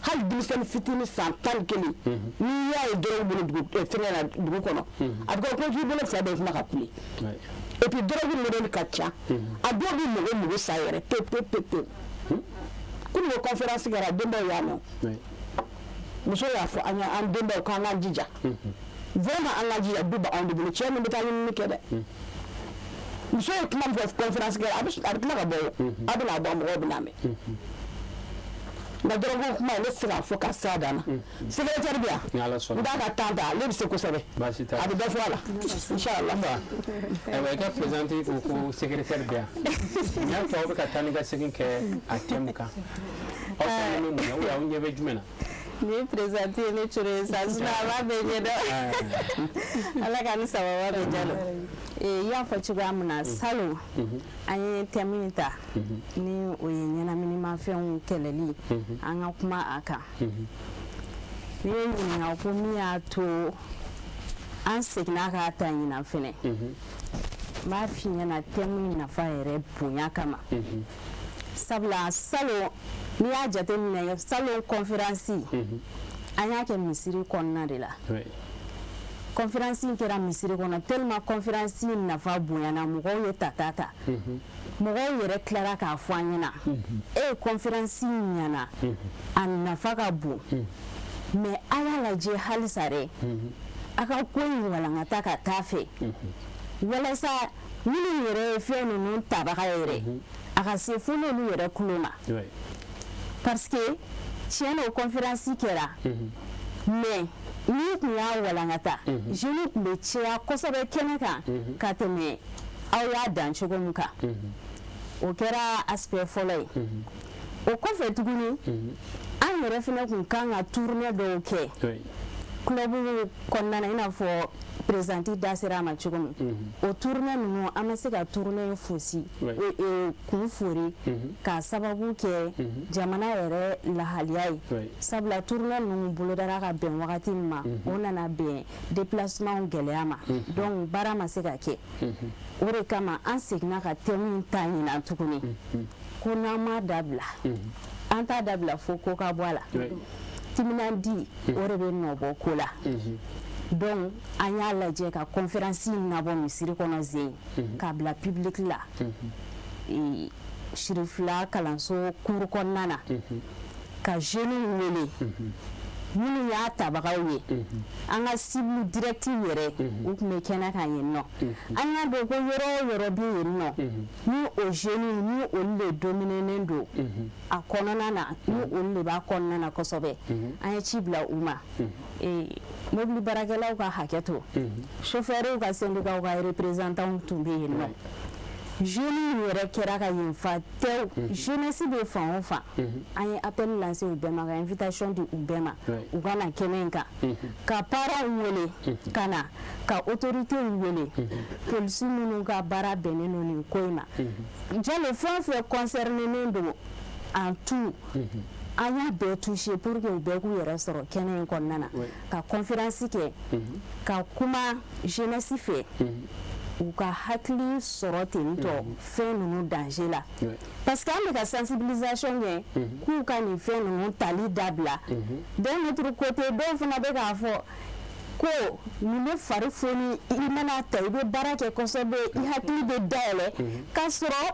hali denmisɛnnin fitinin san 11, n'i y'a ye dɔrɔgu bolo dugu fɛngɛ la dugu kɔnɔ, a bɛ kɛ ko k'i bolo fila bɛɛ kuma ka kule. Et puis dɔrɔgu modèle ka ca, a dɔw bɛ mɔgɔ mugu sa yɛrɛ pewu pewu pewu pewu. Kunun ko conférence kɛra, denbaw y'a mɛn. Muso y'a fɔ an ye, an denbaw k'an k'an jija vraiment, an k'an jija. Du b'anw de bolo, cɛ min bɛ taa ɲinini kɛ dɛ. Muso ye kuma min fɔ conférence kɛ, a bɛ tila ka bɔ o, a bɛna bɔ, mɔgɔw bɛna mɛn. Nka dɔrɔgu kuma, ne tɛ se k'a fɔ ka s'a dan na. Secrétaire bɛ yan, n b'a ka temps ta, ale bɛ se kosɛbɛ, a bɛ dɔ fɔ a la inchallah. Ayiwa, i ka présidente ko ko secrétaire bɛ yan. N y'a fɔ aw bɛ ka taa ni ka segin kɛ a thème kan, aw sɔnnen bɛ mun na ou bien aw ɲɛ bɛ jumɛn na? Nin ye présidente ye ne coro ye sa, sinon a b'a bɛɛ ɲɛdɔn. Ala ka ni sababa bɛ. Jalo, i y'a fɔ cogoya min na, salon an ye thème in ta ni o ye ɲɛnaminimafɛnw kɛlɛli, an ka kuma a kan. N'i ye ɲininka ko min y'a to an seginna k'a ta ɲinan fɛnɛ, n b'a f'i ɲɛna, thème in nafa yɛrɛ bonya kama. Sabula salon, n'i y'a jateminɛ, salon conférence an y'a kɛ misiri kɔnɔna de la. Conférence in kɛra misiri kɔnɔ tellement conférence in nafa bonyana, mɔgɔw ye tata ta, mɔgɔw yɛrɛ tilara k'a fɔ an ɲɛna: e conférence in ɲɛna, a nafa ka bon, mais a y'a lajɛ halisa dɛ, a ka ko in walankata ka taa fɛ, walasa minnu yɛrɛ ye fɛn ninnu tabaga yɛrɛ, a ka se fo n'olu yɛrɛ kulo ma. Parce que tiɲɛ na, o conférence kɛra, mais n'i tun y'a walankata, jeunes tun bɛ caya kosɛbɛ kɛnɛ kan ka tɛmɛ aw y'a dan cogo min kan. O kɛra aspect fɔlɔ ye. O kɔfɛ tuguni, an yɛrɛ fɛnɛ tun kan ka tournée dɔw kɛ club kɔnɔna na, i n'a fɔ présidente da sera a ma cogo min. O tournée ninnu, an ma se ka tournée fosi kun fori k'a sababu kɛ jamana yɛrɛ lahaliya ye. Sabula tournée ninnu bolodara ka bɛn wagati min ma, o nana bɛn déplacement gɛlɛya ma, donc baara ma se ka kɛ. O de kama an seginna ka thème in ta ɲinan tuguni, ko n'an m'a dabila, an t'a dabila fo ko ka bɔ a la. Timinandi o de bɛ nɔ bɔ ko la. Donc an y'a lajɛ ka conférence in nabɔ misiri kɔnɔ zen k'a bila public la, Sirifila kalanso cour kɔnɔna na, ka jeunes wele minnu y'a tabagaw ye, an ka cible direct yɛrɛ, u tun bɛ kɛnɛ kan yen nɔ. An y'a dɔn ko yɔrɔ o yɔrɔ bɛ yen nɔ, ni o jeunes ni olu de dominenen don a kɔnɔna na, ni olu de b'a kɔnɔna na kosɛbɛ, an ye ci bila u ma. Mobili baarakɛlaw ka hakɛ to, chauffeurs ka syndicat ka représentants tun bɛ yen nɔ. Jeunes yɛrɛ kɛra ka yen fa tew. Jeunesse bɛ fan o fan, an ye appel lancé u bɛɛ ma, ka invitation di u bɛɛ ma, u ka na kɛnɛ in kan, ka parents wele ka na, ka autorités wele, polisi minnu ka baara bɛnnen don nin ko in ma. Jalo, fɛn o fɛn concerné don en tout, an y'a bɛɛ touché pour que u bɛɛ k'u yɛrɛ sɔrɔ kɛnɛ in kɔnɔna na, ka conférence kɛ, ka kuma jeunesse fɛ, u ka hakili sɔrɔ ten tɔ fɛn ninnu danger la. Parce que an bɛ ka sensibilisation kɛ k'u ka nin fɛn ninnu tali dabila, d'un autre côté dɔw fana bɛ k'a fɔ ko nin bɛ fari foni, i mana ta i bɛ baara kɛ kosɛbɛ, i hakili bɛ dayɛlɛ, k'a sɔrɔ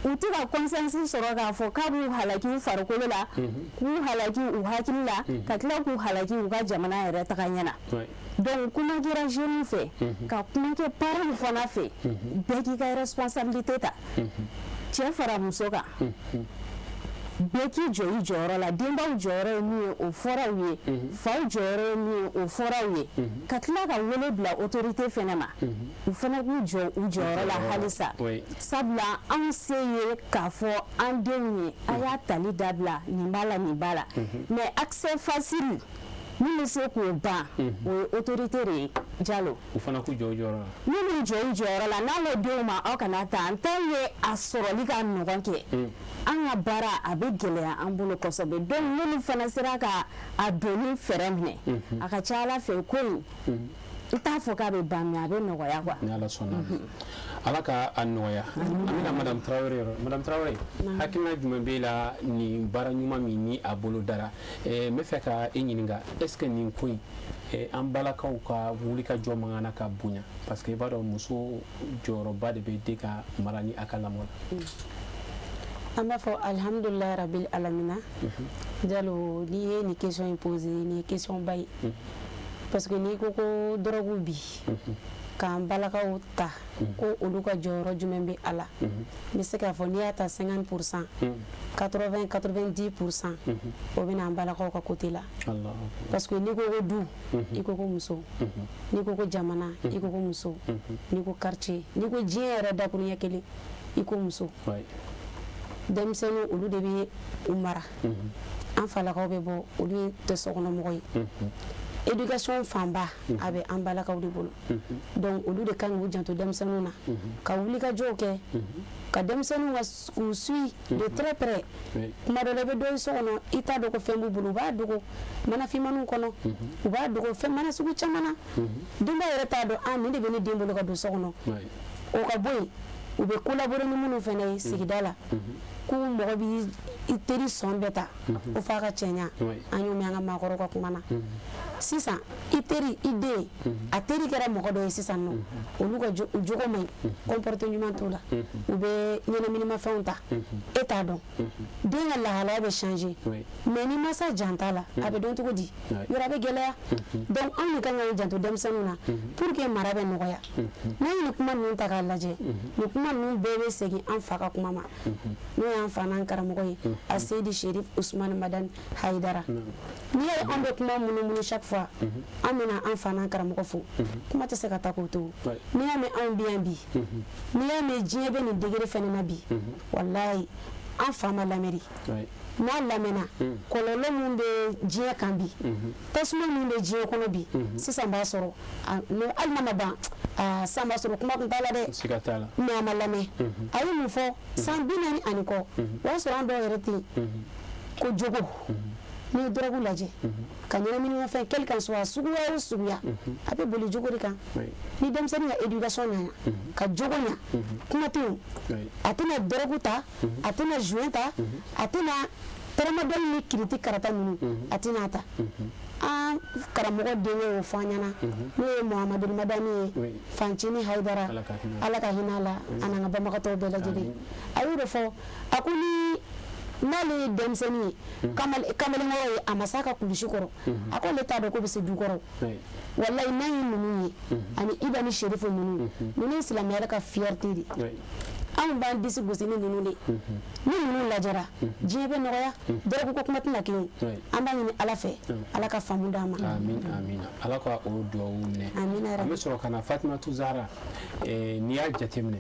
u tɛ ka conscience sɔrɔ k'a fɔ k'a b'u halaki u farikolo la, k'u halaki u hakili la, ka tila k'u halaki u ka jamana yɛrɛ taga ɲɛ na. Donc kuma kɛra jeunes fɛ, ka kuma kɛ parents fana fɛ, bɛɛ k'i ka responsabilité ta, cɛ fara muso kan, bɛɛ k'i jɔ i jɔyɔrɔ la. Denbaw jɔyɔrɔ ye min ye, o fɔra u ye. Faw jɔyɔrɔ ye min ye, o fɔra u ye. Ka tila ka wele bila autorité fɛnɛ ma, u fana k'u jɔ u jɔyɔrɔ la halisa. Sabula anw se ye k'a fɔ an denw ye: a y'a tali dabila, nin b'a la, nin b'a la. Mais accès facile min bɛ se k'o ban, o ye autorité de ye, Jalo. U fana k'u jɔ u jɔyɔrɔ la. N'u m'u jɔ u jɔyɔrɔ la, n'an ko denw ma aw kana ta, en tant que a sɔrɔli ka nɔgɔn kɛ, an ka baara a bɛ gɛlɛya an bolo kosɛbɛ. Donc n'olu fana sera ka a donni fɛɛrɛ minɛ, a ka ca Ala fɛ, ko in, n t'a fɔ k'a bɛ ban, mais a bɛ nɔgɔya quoi. Ni Ala sɔnna, Ala ka a nɔgɔya. An bɛna madame Tarawele yɔrɔ. Madame Tarawele, hakilina jumɛn b'e la nin baara ɲuman min ni a bolo dara? N bɛ fɛ ka e ɲininka, est ce que nin ko in, an balakaw ka wuli ka jɔ man kan ka bonya? Parce que i b'a dɔn, muso jɔyɔrɔba de bɛ den ka mara ni a ka lamɔ la. An b'a fɔ alhamdulilayi rabil alamina. Jalo, n'i ye nin question in posé, nin ye question ba ye, parce que n'i ko ko dɔrɔgu bi k'an balakaw ta, ko olu ka jɔyɔrɔ jumɛn bɛ a la, n bɛ se k'a fɔ n'i y'a ta 50%, 80, 90%, o bɛ na an balakaw ka côté la, parce que n'i ko ko du, i ko ko muso, n'i ko ko jamana, i ko ko muso, n'i ko quartier, n'i ko diɲɛ yɛrɛ dakuruɲɛ kelen, i ko muso. Denmisɛnninw, olu de bɛ u mara. An falakaw bɛ bɔ, olu tɛ sokɔnɔmɔgɔ ye. Éducation fanba a bɛ an balakaw de bolo. Donc olu de kan k'u janto denmisɛnninw na, ka wulikajɔw kɛ, ka denmisɛnninw ka k'u suit de très près. Kuma dɔ la, i bɛ dɔ ye so kɔnɔ, i t'a dɔn ko fɛn b'u bolo. U b'a dogo mana finmaninw kɔnɔ, u b'a dogo fɛn mana sugu caman na. Denba yɛrɛ t'a dɔn, a nin de bɛ ne den bolo ka don so kɔnɔ. O ka bɔ yen, u bɛ collaborer ni minnu fana ye sigida la, ko mɔgɔ b'i i teri sɔn bɛɛ ta, o f'a ka cɛɲa. An y'o mɛn an ka maakɔrɔw ka kuma na. Sisan i teri, i den a teri kɛra mɔgɔ dɔ ye sisan nɔ, olu ka jogo man ɲi, comportement ɲuman t'u la, u bɛ ɲɛnaminimafɛnw ta, e t'a dɔn, den ka lahalaya bɛ changer. Mais ni mansa jan t'a la, a bɛ dɔn cogo di? Yɔrɔ a bɛ gɛlɛya. Donc anw de kan k'an janto denmisɛnninw na pour que mara bɛ nɔgɔya. N'an ye nin kuma ninnu ta k'a lajɛ, nin kuma ninnu bɛɛ bɛ segin an fa ka kuma ma, n'o y'an fa n'an karamɔgɔ ye, a Seyidi Sherif Usumani Madani Hayidara. N'i y'a ye anw bɛ kuma munumunu chaque fois, an bɛna an fa n'an karamɔgɔ fo, kuma tɛ se ka taa k'o to. N'i y'a mɛn anw bɛ yan bi, n'i y'a mɛn diɲɛ bɛ nin degré fɛnɛ na bi, walayi an fa ma lamɛn de. N'a lamɛnna, kɔlɔlɔ min bɛ diɲɛ kan bi, tasuma min bɛ diɲɛ kɔnɔ bi, sisan b'a sɔrɔ hali n'a ma ban, sisan b'a sɔrɔ kuma tun t'a la dɛ. Mais a ma lamɛn. A ye mun fɔ san 40 ani kɔ, o y'a sɔrɔ an dɔw yɛrɛ tɛ yen. Ko jogo, n'i ye dɔrɔgu lajɛ ka ɲɛnaminimafɛn, quel qu'en soit suguya o suguya, a bɛ boli jogo de kan. Ni denmisɛnnin ka éducation ɲɛna, ka jogo ɲa, kuma tɛ yen, a tɛna dɔrɔgu ta, a tɛna joint ta, a tɛna tramadol ni kiriti karata ninnu, a tɛna ta. An karamɔgɔ denkɛ y'o fɔ an ɲɛna, n'o ye Muhamadu Madani ye, Fancini Hayidara, Ala ka hinɛ a la, a n'an ka banbagatɔw bɛɛ lajɛlen. A y'o de fɔ, a ko ni n'ale ye denmisɛnnin ye, kamalenkɔrɔ ye, a ma s'a ka kulusi kɔrɔ, a ko ale t'a dɔn ko bɛ se du kɔrɔ. Walayi, n'an ye ninnu ye, ani Iba ni Sherifu ninnu, ninnu ye silamɛya yɛrɛ ka fierté de. Anw b'an disi gosi ni ninnu de. Ni ninnu lajɛra, diɲɛ bɛ nɔgɔya, dɔrɔgu ko kuma tɛna kɛ yen. An b'a ɲini Ala fɛ, Ala ka faamu d'an ma. Amin, amin, Ala ka o duwawu minɛ. An bɛ sɔrɔ ka na Fatimatu Zahara. N'i y'a jateminɛ,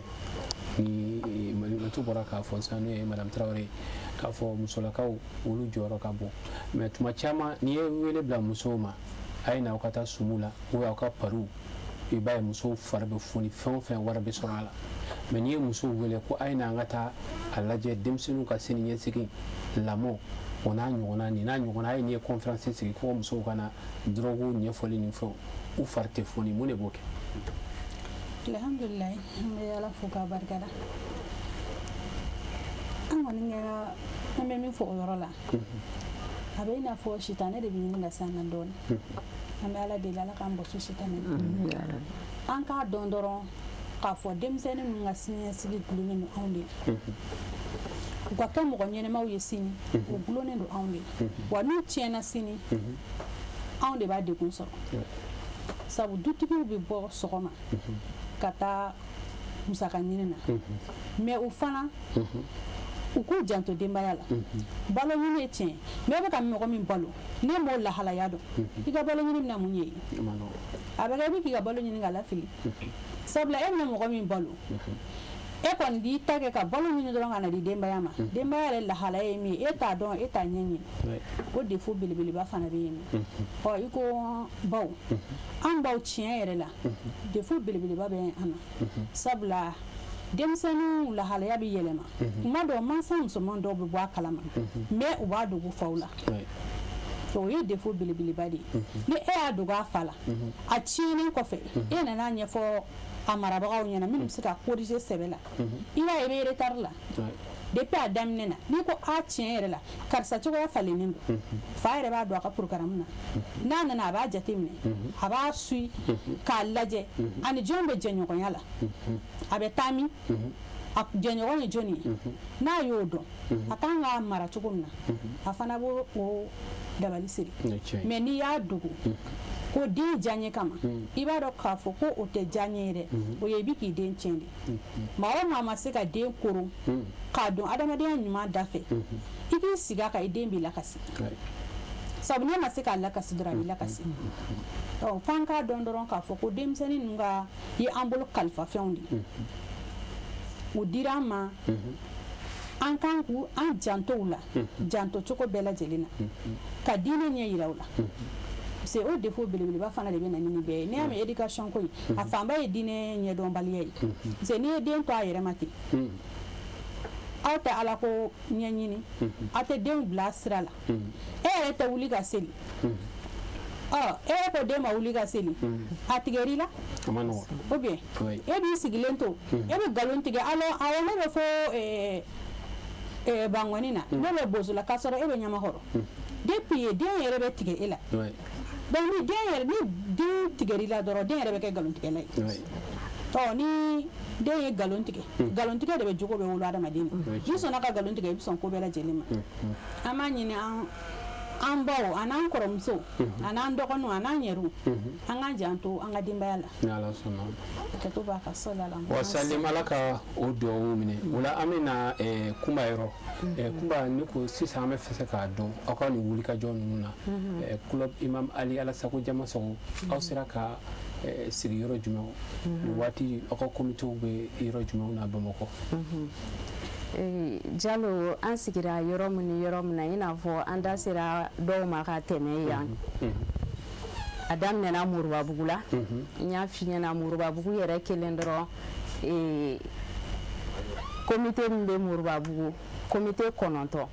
ni Malimatu bɔra k'a fɔ sisan, n'o ye madame Tarawele, k'a fɔ musolakaw olu jɔyɔrɔ ka bon, mais tuma caman n'i ye wele bila musow ma, a ye na aw ka taa sumu la ou aw ka pariw, i b'a ye musow fari bɛ foni, fɛn o fɛn wari bɛ sɔrɔ a la. Mais n'i ye musow wele ko a ye na an ka taa a lajɛ denmisɛnninw ka sini ɲɛsigi, lamɔ, o n'a ɲɔgɔnna, nin n'a ɲɔgɔnna, a ye n'i ye conférence sigi ko musow ka na dɔrɔgu ɲɛfɔli ni fɛnw, u fari tɛ foni. Mun de b'o kɛ? Alhamdulilayi, an bɛ Ala fo k'a barikada. An kɔni kɛra, an bɛ min fɔ o yɔrɔ la, a bɛ i n'a fɔ sitanɛ de bɛ ɲini ka s'an na dɔɔnin. An bɛ Ala deli, Ala k'an bɔsi sitanɛ ma. An k'a dɔn dɔrɔn k'a fɔ denmisɛnnin ninnu ka siniɲɛsigi gulonnen don anw de la. U ka kɛ mɔgɔ ɲɛnɛmaw ye sini, o gulonnen don anw de la. Wa n'u tiɲɛna sini, anw de b'a degun sɔrɔ, sabu dutigiw bɛ bɔ sɔgɔma ka taa musaka ɲini na. Mais u fana u k'u janto denbaya la. Balo ɲini ye tiɲɛ, mais e bɛ ka mɔgɔ min balo, ne m'o lahalaya dɔn, i ka balo ɲini bɛna mun ɲɛ? A bɛ kɛ i bɛ k'i ka balo ɲini ka lafili, sabula e bɛna mɔgɔ min balo, e kɔni b'i ta kɛ ka balo ɲini dɔrɔn ka na di denbaya ma. Denbaya yɛrɛ lahalaya ye min ye, e t'a dɔn, e t'a ɲɛɲini. O défaut belebeleba fana bɛ yen nɔ. Ɔ, i ko baw, an baw, tiɲɛ yɛrɛ la, défaut belebeleba bɛ an na, sabula denmisɛnninw lahalaya bɛ yɛlɛma. Kuma dɔw, mansa musoman dɔw bɛ bɔ a kalama, mais u b'a dogo faw la. O ye défaut belebeleba de ye. Ni e y'a dogo a fa la, a tiɲɛnen kɔfɛ, e nana ɲɛfɔ a marabagaw ɲɛna minnu bɛ se ka corriger sɛbɛ la, i b'a ye i bɛ retard la depuis a daminɛ na. N'i ko a tiɲɛ yɛrɛ la, karisa cogoya falennen don, fa yɛrɛ b'a dɔn a ka programme na, n'a nana a b'a jateminɛ, a b'a suit k'a lajɛ ani jɔn bɛ jɛɲɔgɔnya la, a bɛ taa min. A jɛɲɔgɔn ye jɔnni ye? N'a y'o dɔn, a kan k'a mara cogo min na, a fana b'o o dabali siri. Mais n'i y'a dogo ko den diyaɲɛ kama, i b'a dɔn k'a fɔ ko o tɛ diyaɲɛ ye dɛ, o ye i bɛ k'i den tiɲɛ de. Maa o maa ma se ka den koron k'a don adamadenya ɲuman da fɛ, i k'i sigi a kan, i den b'i lakasi. Sabu n'e ma se k'a lakasi dɔrɔn, a b'i lakasi. Ɔ, f'an k'a dɔn dɔrɔn k'a fɔ ko denmisɛnnin ninnu ka ye an bolo kalifafɛnw de ye. U dira an ma, an kan k'u an janto u la, janto cogo bɛɛ lajɛlen na, ka diinɛ ɲɛ yira u la, parce que o défaut belebeleba fana de bɛ na ni nin bɛɛ ye. N'i y'a mɛn éducation ko in, a fanba ye diinɛ ɲɛdɔnbaliya ye, parce que n'i ye den to a yɛrɛ ma ten, aw tɛ ala ko ɲɛɲini, aw tɛ denw bila sira la, e yɛrɛ tɛ wuli ka seli. Ɔ, e ko den ma wuli ka seli, a tigɛr'i la. Ou bien e b'i sigilen to, e bɛ nkalon tigɛ: "Allo, awɔ, ne bɛ fo Bangɔni na, ne bɛ Bozo la", k'a sɔrɔ e bɛ Ɲamakɔrɔ. Depuis yen, den yɛrɛ bɛ tigɛ e la. Donc ni den yɛrɛ, ni den tigɛr'i la dɔrɔn, den yɛrɛ bɛ kɛ nkalontigɛla ye. Ɔ, ni den ye nkalon tigɛ, nkalontigɛ de bɛ jogo bɛ wolo adamaden na. N'i sɔnna ka nkalon tigɛ, i bɛ sɔn ko bɛɛ lajɛlen ma. An b'a ɲini an baw a n'an kɔrɔmusow a n'an dɔgɔninw a n'an yɛrɛw, an k'an janto an ka denbaya la. Ni Ala sɔnna. Kɛto b'a ka sɔli ala. Wa salim, Ala ka o duwawu minɛ. O la, an bɛna Kunba yɔrɔ. Kunba, ne ko sisan an bɛ fɛ k'a dɔn aw ka nin wulikajɔ ninnu na, club Imam Ali, Ala sago jama sago, aw sera ka sigi yɔrɔ jumɛn nin waati? Aw ka komitew bɛ yɔrɔ jumɛnw na Bamakɔ? Jalo, an sigira yɔrɔ min ni yɔrɔ min na, i n'a fɔ an da sera dɔw ma ka tɛmɛ yan. A daminɛna Moribabugu la. N y'a f'i ɲɛna, Moribabugu yɛrɛ kelen dɔrɔn, komite min bɛ Moribabugu, komite 9.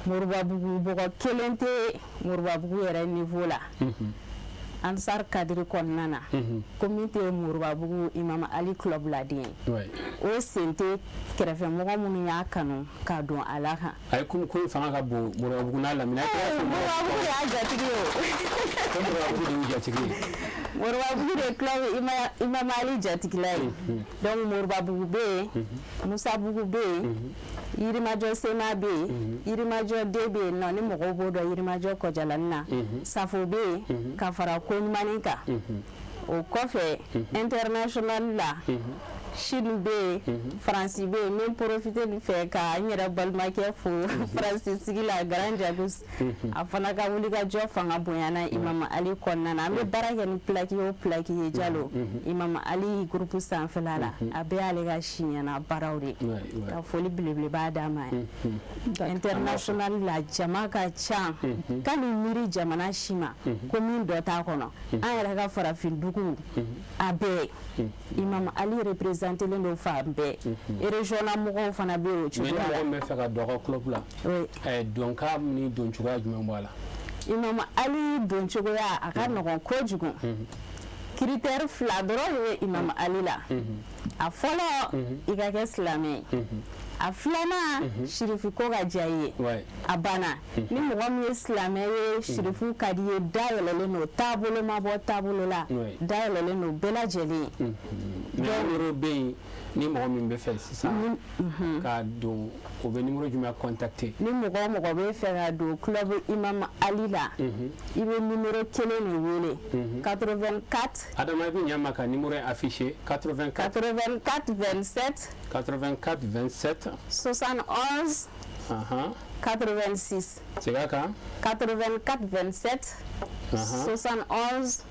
Moribabugu bɔgɔ kelen tɛ Moribabugu yɛrɛ niveau la. Ansar cadre kɔnɔna na, ko min tɛ Moribabugu Imam Ali club laden ye, o sen tɛ kɛrɛfɛmɔgɔ minnu y'a kanu ka don a la kan. Ayi, komi ko in fanga ka bon Moribabugu n'a lamini. Moribabugu de y'a jatigi ye o. Ko Moribabugu de y'u jatigi ye. Moribabugu de club Imam Ali jatigila ye. Donc Moribabugu bɛ yen, Musabugu bɛ yen, Yirimajɔ Sema bɛ yen, Yirimajɔ D bɛ yen nɔ, ni mɔgɔw b'o dɔn Yirimajɔ Kɔjalani na, Safo bɛ yen, ka fara Koɲumanin kan. O kɔfɛ, international la, Chine bɛ yen, Faransi bɛ yen. N bɛ profiter nin fɛ ka n yɛrɛ balimakɛ fo Faransi sigi la, Grand Jagus. A fana ka wulikajɔ fanga bonyana Imam Ali kɔnɔna na. An bɛ baara kɛ ni plaque o plaque ye, Jalo, Imam Ali groupe sanfɛla la, a bɛɛ y'ale ka si ɲɛna baaraw de ye. Ka foli belebeleba d'a ma. International la, jama ka ca ka ni miiri jamana si ma ko min dɔ t'a kɔnɔ. An yɛrɛ ka farafin dugu, a bɛɛ Imam Ali représentelen don fan bɛɛ. Région na mɔgɔw fana bɛ o Mais ni cogoya mɔgɔ la. min bɛ fɛ ka don aw ka club la, donkan ni don cogoya jumɛn b'a la? Imam Ali don cogoya a ka nɔgɔn kojugu. Critère fila dɔrɔn de bɛ Imam Ali la. A fɔlɔ, i ka kɛ silamɛ ye. A filanan, sirifu ko ka diya i ye. A banna. Ni mɔgɔ min ye silamɛ ye, sirifu ka di ye, dayɛlɛlen don, taabolo ma bɔ taabolo la, dayɛlɛlen don bɛɛ lajɛlen ye. Mais numéro bɛ yen, ni mɔgɔ min bɛ fɛ sisan ka don, o bɛ numéro jumɛn contacter? Ni mɔgɔ o mɔgɔ bɛ fɛ ka don club Imam Ali la, i bɛ numéro kelen de wele: 84. Adama, i bɛ ɲɛ ma ka numéro in affiché: 84. 84 27. 84 27. 71. 86. Segin a kan. 84 27 71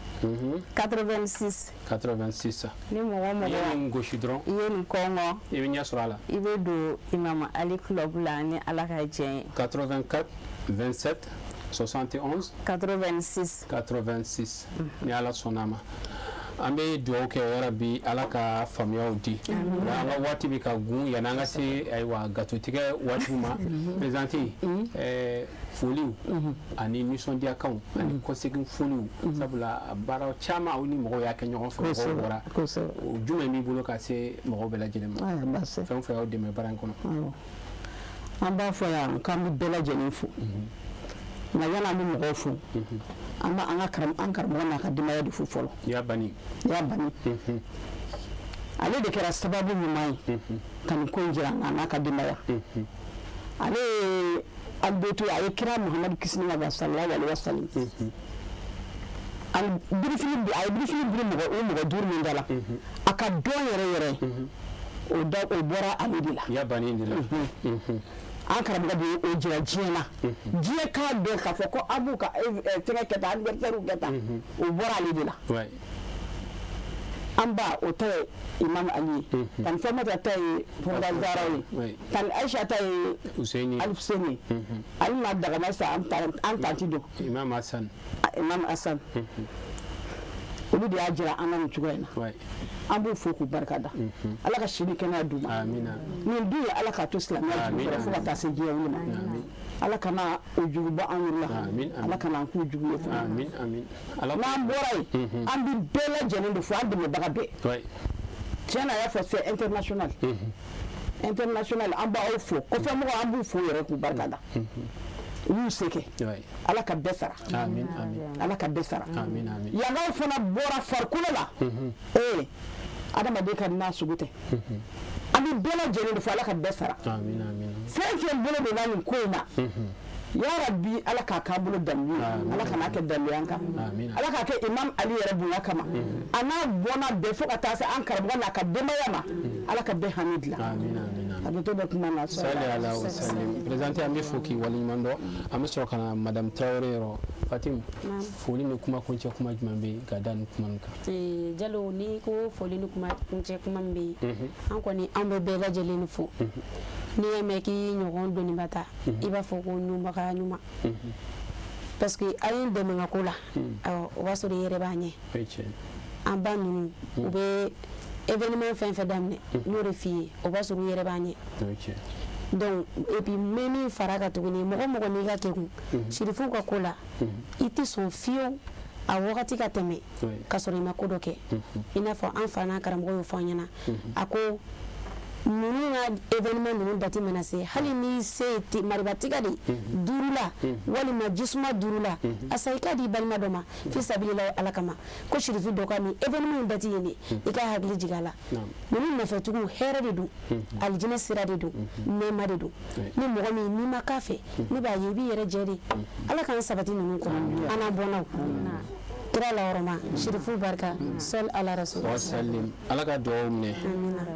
86. 86. Ni mɔgɔ o N'i ye mɔgɔ nin gosi dɔrɔn, i ye nin kɔngɔ, i bɛ ɲɛ sɔrɔ a la. I bɛ don Imam Ali club la ni Ala ka jɛn ye. 84 27 71 86. 86. Ni Ala sɔnna a ma, an bɛ dugawu kɛ yarabi Ala ka faamuyaw di. Nka an ka waati bɛ ka gun, yanni an ka se ayiwa gatotigɛ waatiw ma, présidente, foliw ani nisɔndiyakanw ani kɔsegin foliw, sabula baara caman aw ni mɔgɔw y'a kɛ ɲɔgɔn fɛ, mɔgɔw bɔra, o jumɛn b'i bolo ka se mɔgɔw bɛɛ lajɛlen ma, Ayiwa, baasi tɛ. fɛn o fɛn y'aw dɛmɛ baara in kɔnɔ? Awɔ. An b'a fɔ yan k'an bɛ bɛɛ lajɛlen fo, nka yanni an bɛ mɔgɔw fo, an bɛ an ka an karamɔgɔ n'a ka denbaya de fo fɔlɔ. I y'a bani. I y'a bani. Ale de kɛra sababu ɲuman ye ka nin ko in jira an na, a n'a ka denbaya. Ale ye alibetu, a ye kira Muhamadu kisi ni ka sallallahu alaihi wasallam. A ye birifini biri mɔgɔ o mɔgɔ 5 min da la, a ka dɔn yɛrɛ yɛrɛ o da o bɔra ale de la. Ya bani de la. An karamɔgɔ de o jira diɲɛ na, diɲɛ k'a dɔn k'a fɔ ko an b'u ka fɛngɛ kɛ tan, anniversaire kɛ tan, o bɔra ale de la. An ba o ta ye Imam Ali ye, Tani Famata ta ye Fɔnba Zaraw ye, Tani Aisha ta ye Alifuseni, ale n'a dagama sa an tanti don Imam Hassan. Imam Hassan. Olu de y'a jira an na nin cogoya in na. An b'u fo k'u barika da. Ala ka si ni kɛnɛya d'u ma. Nin dun ye Ala k'a to silamɛya jukɔrɔ fo ka taa se diɲɛ wuli ma. Ala kana o jugu bɔ an yɛrɛ la. Ala kana an k'u jugu ye fana. N'an bɔra yen, an bɛ bɛɛ lajɛlen de fo, an dɛmɛbaga bɛɛ. Tiɲɛ na, a y'a fɔ c'est international. International, an b'aw fo. Kɔfɛmɔgɔw, an b'u fo yɛrɛ k'u barika da. U y'u se kɛ. Ala ka bɛɛ sara. Ala ka bɛɛ sara. Yankaw fana bɔra farikolo la. Ee, adamaden ka na sugu tɛ. An bɛ bɛɛ lajɛlen de fo, Ala ka bɛɛ sara. Fɛn fɛn bolo donna nin ko in na, yarabi Ala k'a k'an bolo dalu ye, Ala kan'a kɛ dalu ye an kan, Ala k'a kɛ Imam Ali yɛrɛ bonya kama, a n'a bɔnna bɛɛ fo ka taa se an karamɔgɔ n'a ka denbaya ma, Ala ka bɛɛ hami dilan. A bɛ to bɛ kuma na. Sali ala wa salim. Présidente, an bɛ fo k'i waleɲuman dɔn. An bɛ sɔrɔ ka na madame Traoré yɔrɔ. Fatim, foli ni kuma kuncɛ kuma jumɛn bɛ yen ka da nin kuma nin kan? Jalo, n'i ko foli ni kuma kuncɛ kuma min bɛ yen, an kɔni an bɛ bɛɛ lajɛlen fo. N'i y'a mɛn k'i ɲɔgɔn dɔnniba ta, i b'a fɔ ko ɲumaga ɲuman, parce que a ye n dɛmɛ n ka ko la, awɔ, o b'a sɔrɔ i yɛrɛ b'a ɲɛ. An ba ninnu, u bɛ événement fɛn fɛn daminɛ, n y'o de f'i ye, o b'a sɔrɔ u yɛrɛ b'a ɲɛ. Donc et puis n bɛ min fara kan tuguni, mɔgɔ mɔgɔ n'i ka kekun sirifuw ka ko la, i tɛ sɔn fiyewu a wagati ka tɛmɛ ka sɔrɔ i ma ko dɔ kɛ. I n'a fɔ an fa n'an karamɔgɔ y'o fɔ an ɲɛna, a ko ninnu ka événement ninnu date mana se, hali n'i se ye maribatigɛ de 5 la walima jisuma 5 la, asa i k'a di i balima dɔ ma fi sabililahi Ala kama, ko sirifu dɔ ka nin événement in date ye nin, i k'a hakili jigin a la. Ninnu nɔfɛtigiw hɛrɛ de don, alijinɛ sira de don, nɛɛma de don. Ni mɔgɔ min n'i ma k'a fɛ, ne b'a ye i b'i yɛrɛ jɛ de. Ala k'an sabati ninnu kɔnɔ, an n'an bɔnnaw. Kira lahɔrɔma, sirifu barika, sɔli ala rasul. Wasalim. Ala ka dugawu minɛ.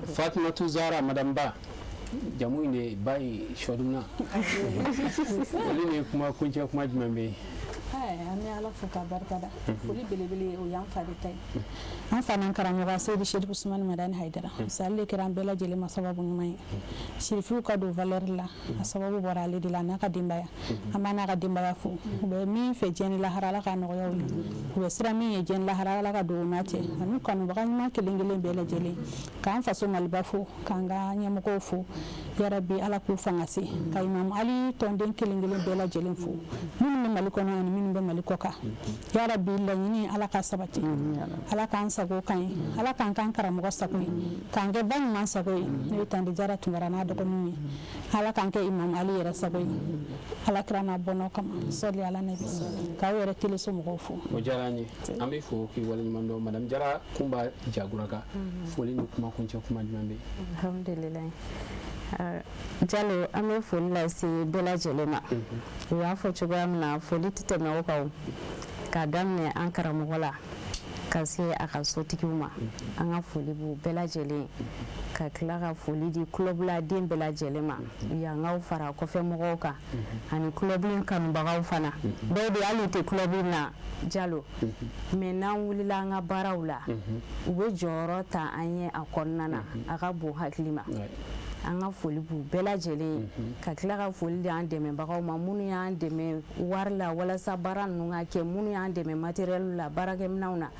Fatimatu Zara, madame Ba, jamu in de ba ye sɔdumuna. Foli ni kuma kuncɛ kuma jumɛn bɛ yen? An bɛ Ala fo k'a barika da. Foli belebele o y'an fa de ta ye. An fa n'an karamɔgɔ Seyidi Serifu Usumani Madani Hayidara, misali de kɛra an bɛɛ lajɛlen ma sababu ɲuman ye. Sirifuw ka don valeur la, a sababu bɔra ale de la, a n'a ka denbaya. An b'a n'a ka denbaya fo. U bɛ min fɛ diɲɛ ni lahara, Ala k'a nɔgɔya u ye. U bɛ sira min ye diɲɛ ni lahara, Ala ka don u n'a cɛ. Ani kanubaga ɲuman kelen kelen bɛɛ lajɛlen. K'an faso Maliba fo, k'an ka ɲɛmɔgɔw fo. Yarabi Ala k'u fanga se. Ka Imam Ali tɔnden kelen kelen bɛɛ lajɛlen fo. Minnu bɛ Mali kɔnɔ ani minnu bɛ Mali kɔ kan. Yarabi laɲini Ala ka sabati. Ala k'an sago kan ye. Ala k'an k'an karamɔgɔ sago ye. K'an kɛ ba ɲuman sago ye. N'o ye Tante Jara Tunkara n'a dɔgɔninw ye. Ala k'an kɛ Imam Ali yɛrɛ sago ye. Ala kira n'a bɔnnaw kama. Sɔli ala nabi. K'aw yɛrɛ teleso mɔgɔw fo. O diyara an ye. An bɛ fo k'i waleɲuman dɔn. Madame Jara Kunba Jaguraka, foli ni kuma kuncɛ kuma jumɛn bɛ yen? Alhamdulilayi. Jalo, an bɛ foli lase bɛɛ lajɛlen ma. U y'a fɔ cogoya min na, foli tɛ tɛmɛ o kan, k'a daminɛ an karamɔgɔ la ka se a ka sotigiw ma. An ka foli b'u bɛɛ lajɛlen, ka tila ka foli di kulɔbuladen bɛɛ lajɛlen ma, yankaw fara kɔfɛmɔgɔw kan ani kulɔbu in kanubagaw fana. Dɔw bɛ hali u tɛ kulɔbu in na Jalo, mais n'an wulila an ka baaraw la, u bɛ jɔyɔrɔ ta an ye a kɔnɔna na, a ka bon hakili ma. An ka foli b'u bɛɛ lajɛlen, ka tila ka foli di an dɛmɛbagaw ma, minnu y'an dɛmɛ wari la walasa baara ninnu ka kɛ, minnu y'an dɛmɛ matériel la, baarakɛminɛnw na,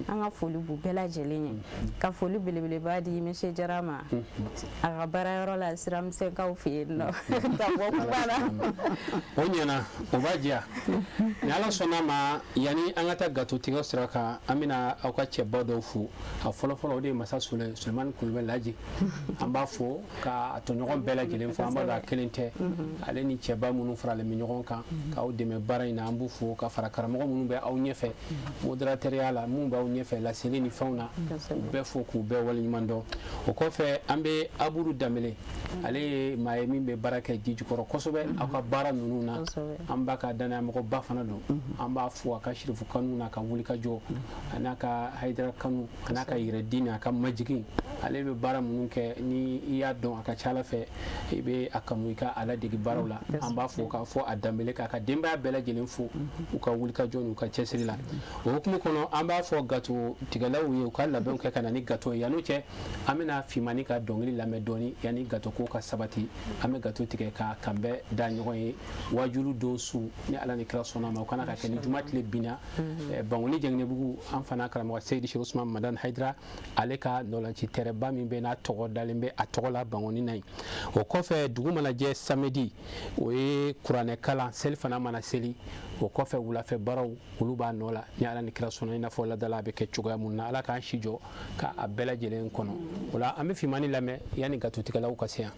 an ka foli b'u bɛɛ lajɛlen ye. Ka foli belebeleba di monsieur Jara ma a ka baarayɔrɔ la Siramisɛnkaw fɛ yen nɔ, ka bɔ kuma na. O ɲɛna, o b'a diya. Ni Ala sɔnna ma, yanni an ka taa gâteau tigɛ sira kan, an bɛna aw ka cɛba dɔw fo. A fɔlɔfɔlɔ o de ye Masa Sulemani Kulubali Laji. An b'a fo ka Ka a tɔɲɔgɔn bɛɛ lajɛlen fo, an b'a dɔn a kelen tɛ, ale ni cɛba minnu faralen bɛ ɲɔgɔn kan k'aw dɛmɛ baara in na, an b'u fo, ka fara karamɔgɔ minnu bɛ aw ɲɛfɛ modérateurya la, minnu b'aw ɲɛfɛ laseli ni fɛnw na, u bɛɛ fo k'u bɛɛ waleɲuman dɔn. O kɔfɛ, an bɛ Aburu Danbele, ale ye maa ye min bɛ baara kɛ ji jukɔrɔ kosɛbɛ aw ka baara ninnu na, an b'a ka danayamɔgɔba fana don. An b'a fo a ka sirifu kanu n'a ka wulikajɔ, a n'a ka Hayidara kanu, a n'a ka yɛrɛ di n'a ka majigin. Ale bɛ baara minnu kɛ, ni i y'a dɔn, a ka ca Ala fɛ i bɛ a kanu, i ka a ladege baaraw la. An b'a fo k'a fɔ a Danbele, k'a ka denbaya bɛɛ lajɛlen fo u ka wulikajɔ n'u ka cɛsiri la. O hukumu kɔnɔ, an b'a fɔ gato tigɛlaw ye u ka labɛnw kɛ ka na ni gato ye. Yan'o cɛ, an bɛna Fimani ka dɔnkili lamɛn dɔɔni yanni gato ko ka sabati. An bɛ gato tigɛ ka kanbɛn da ɲɔgɔn ye wajulu don su, ni Ala ni kira sɔnna ma, o kana ka kɛ ni juma tile binna Bankoni Jɛngɛnɛbugu. An fana karamɔgɔ Seyidi Seri Usman Madani Hayidara, ale ka nɔlanci tɛrɛba min bɛ n'a tɔgɔ dalen bɛ a tɔgɔ la Bankoni na yen. O kɔfɛ, dugu mana jɛ samedi, o ye kuranɛ kalan, seli fana mana seli, o kɔfɛ wulafɛ baaraw olu b'a nɔ la, ni Ala ni kira sɔnna, i n'a fɔ ladala a bɛ kɛ cogoya mun na. Ala k'an si jɔ ka a bɛɛ lajɛlen kɔnɔ. O la, an bɛ Fimani lamɛn yanni gatotigɛlaw ka se yan.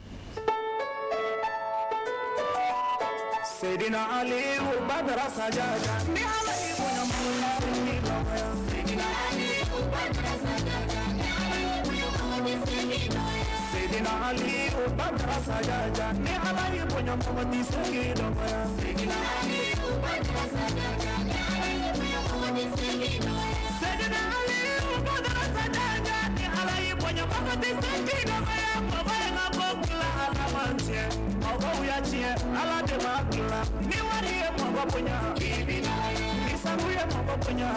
Seydina Aliou Badara Sajaja, ni Ala y'i bonya, mɔgɔ tɛ se k'i dɔgɔya. Seydina Aliou Badara Sajaja, ni Ala y'i bonya, mɔgɔ tɛ se k'i dɔgɔya. Seydina Aliou Badara Sajaja, ni Ala y'i bonya, mɔgɔ tɛ se k'i dɔgɔya. Seydina Aliou Badara Sajaja, ni Ala y'i bonya, mɔgɔ tɛ se k'i dɔgɔya. Seydina Aliou Badara Sajaja, ni Ala y'i bonya, mɔgɔ tɛ se k'i dɔgɔya. Mɔgɔ ye n ka ko dilan, Ala ma tiɲɛ. Mɔgɔw y'a tiɲɛ, Ala de b'a dilan. Ni wari ye mɔgɔ bonya, ni sanu ye mɔgɔ bonya,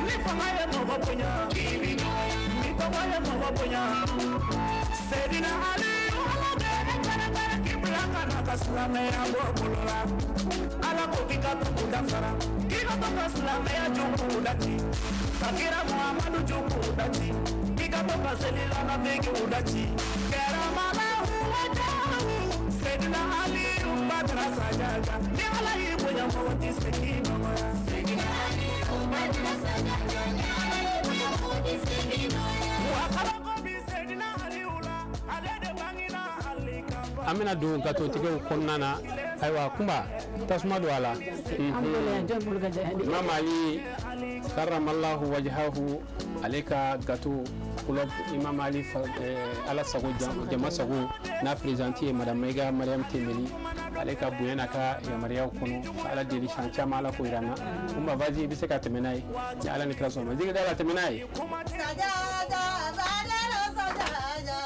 ni fanga ye mɔgɔ bonya, ni tɔgɔ ye mɔgɔ bonya. Seydina Aliyu, Ala de ye kɛrɛnkɛrɛn k'i bila ka na ka silamɛya bɔ bolo la. Ala ko k'i ka to k'u dafara, k'i ka to ka silamɛya ju k'u daci, ka kira Muhamadu ju k'u daci, k'i ka to ka seli lanafigiw daci. Kɛrɛmalahu wajahu Seydina Aliyu Badara Sajaja, ni Ala y'i bonya, mɔgɔ tɛ se k'i dɔgɔya. Seydina Aliyu Badara Sajaja, ni Ala y'i bonya, mɔgɔ tɛ se k'i dɔgɔya. Wa kabako bi Seydina Aliyu la, ale de bangena Ali kaba. An bɛna don gatotigɛw kɔnɔna na. Ayiwa, Kunba, tasuma don a la. Imam Ali karamallahu wajhahu, ale ka gato club Imam Ali, Ala sago jama sago, n'a présidente ye madame Mayiga Mariam Tembeli, ale ka bonya n'a ka yamaruyaw kɔnɔ, ka Ala deli san caman, Ala k'o yira an na. Kunba, vas-y, i bɛ se ka tɛmɛ n'a ye ni Ala ni kira sɔnna ma. Zigi da la, tɛmɛ n'a ye. Sajaja Badara Sajaja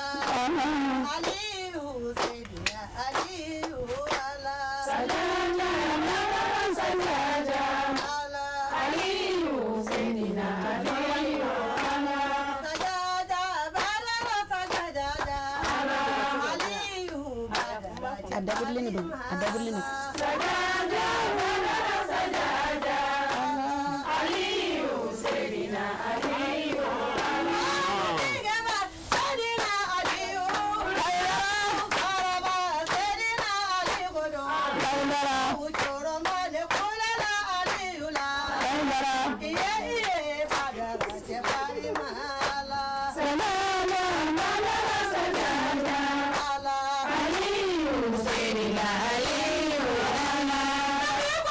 Aliyu Seydina Aliyu Ala Sajaja Badara Sajaja Ala Aliyu Seydina Aliyu Ala Sajaja Badara Sajaja Ala Aliyu Badara. A dabirilen de don, a dabirilen don. Sajaja Badara Sajaja Aliyu Seydina Aliyu Ala Seydina Aliyu Karaba Seydina Ali Godo Ucoroma le kulala Aliyu la Iye iye Badara Sefarima Ala Sajaja Badara Sajaja Ala Aliyu Seydina Aliyu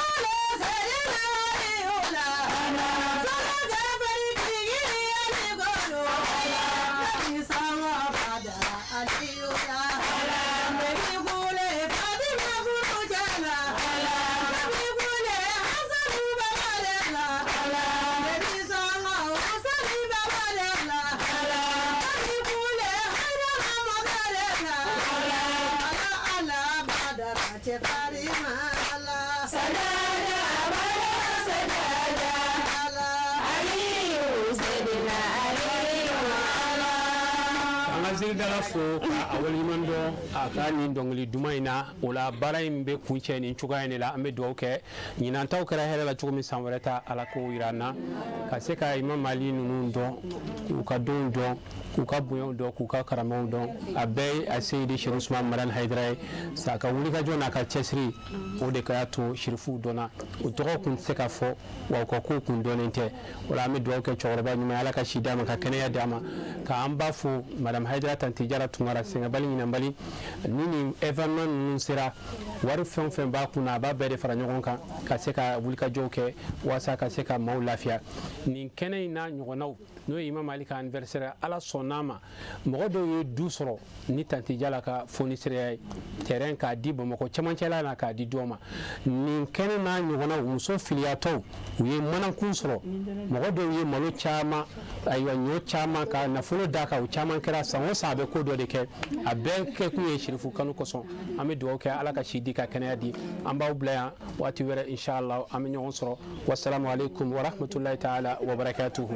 Ala Seydina Aliyu la Sajaja Fariki Ali Godo Nabi Sama Badara Aliyu la Nabi Gule Fatima Furujala Nabi Gule Hasanu Babalela Nabi Sama Husani Babalela Nabi Gule Haidara Magalela Ala Ala Badara Chefarima Ala Sajaja Badara Sajaja Ala Aliyu Seydina Aliyu Ala. An ka ziridala fo ka a waleɲuman dɔn a ka nin dɔnkili duman in na. O la, baara in bɛ kuncɛ nin cogoya in de la. An bɛ dugawu kɛ, ɲinan taw kɛra hɛrɛ la cogo min, san wɛrɛ ta, Ala k'o yira an na, ka se ka Imam Ali ninnu dɔn, k'u ka donw dɔn, k'u ka bonyaw dɔn, k'u ka karamaw dɔn. A bɛɛ ye a Seyidi Seri Usman Madani Hayidara ye sa, ka wulikajɔ n'a ka cɛsiri, o de ka to sirifuw dɔnna. U tɔgɔ kun tɛ se ka fɔ wa, u ka kow kun dɔnnen tɛ. O la, an bɛ dugawu kɛ cɛkɔrɔba ɲuman ye, Ala ka si d'a ma, ka kɛnɛya d'a ma, k'an ba fo madame Hayidara. kɛra Tanti Jara Tunkara sɛgɛnbali ɲinanbali ni nin événement ninnu sera, wari fɛn o fɛn b'a kunna, a b'a bɛɛ de fara ɲɔgɔn kan ka se ka wulikajɔw kɛ walasa ka se ka maaw lafiya. Nin kɛnɛ in n'a ɲɔgɔnnaw, n'o ye Imam Ali ka anniversaire, Ala sɔnn'a ma, mɔgɔ dɔw ye du sɔrɔ ni Tanti Jala ka fonisiriya ye, terrain k'a di Bamakɔ cɛmancɛla la k'a di dɔw ma. Nin kɛnɛ n'a ɲɔgɔnnaw, muso filiyatɔw, u ye manakun sɔrɔ, mɔgɔ dɔw ye malo caman, ayiwa, ɲɔ caman, ka nafolo d'a kan. O caman kɛra. San o san a bɛ ko dɔ de kɛ, a bɛɛ kɛkun ye Sirifu kanu kosɔn. An bɛ dugawu kɛ, Ala ka si di, ka kɛnɛya di. An b'aw bila yan. Waati wɛrɛ, inshallah, an bɛ ɲɔgɔn sɔrɔ. Wasalamu aleykum warahmatulahi taala wabarakatuhu.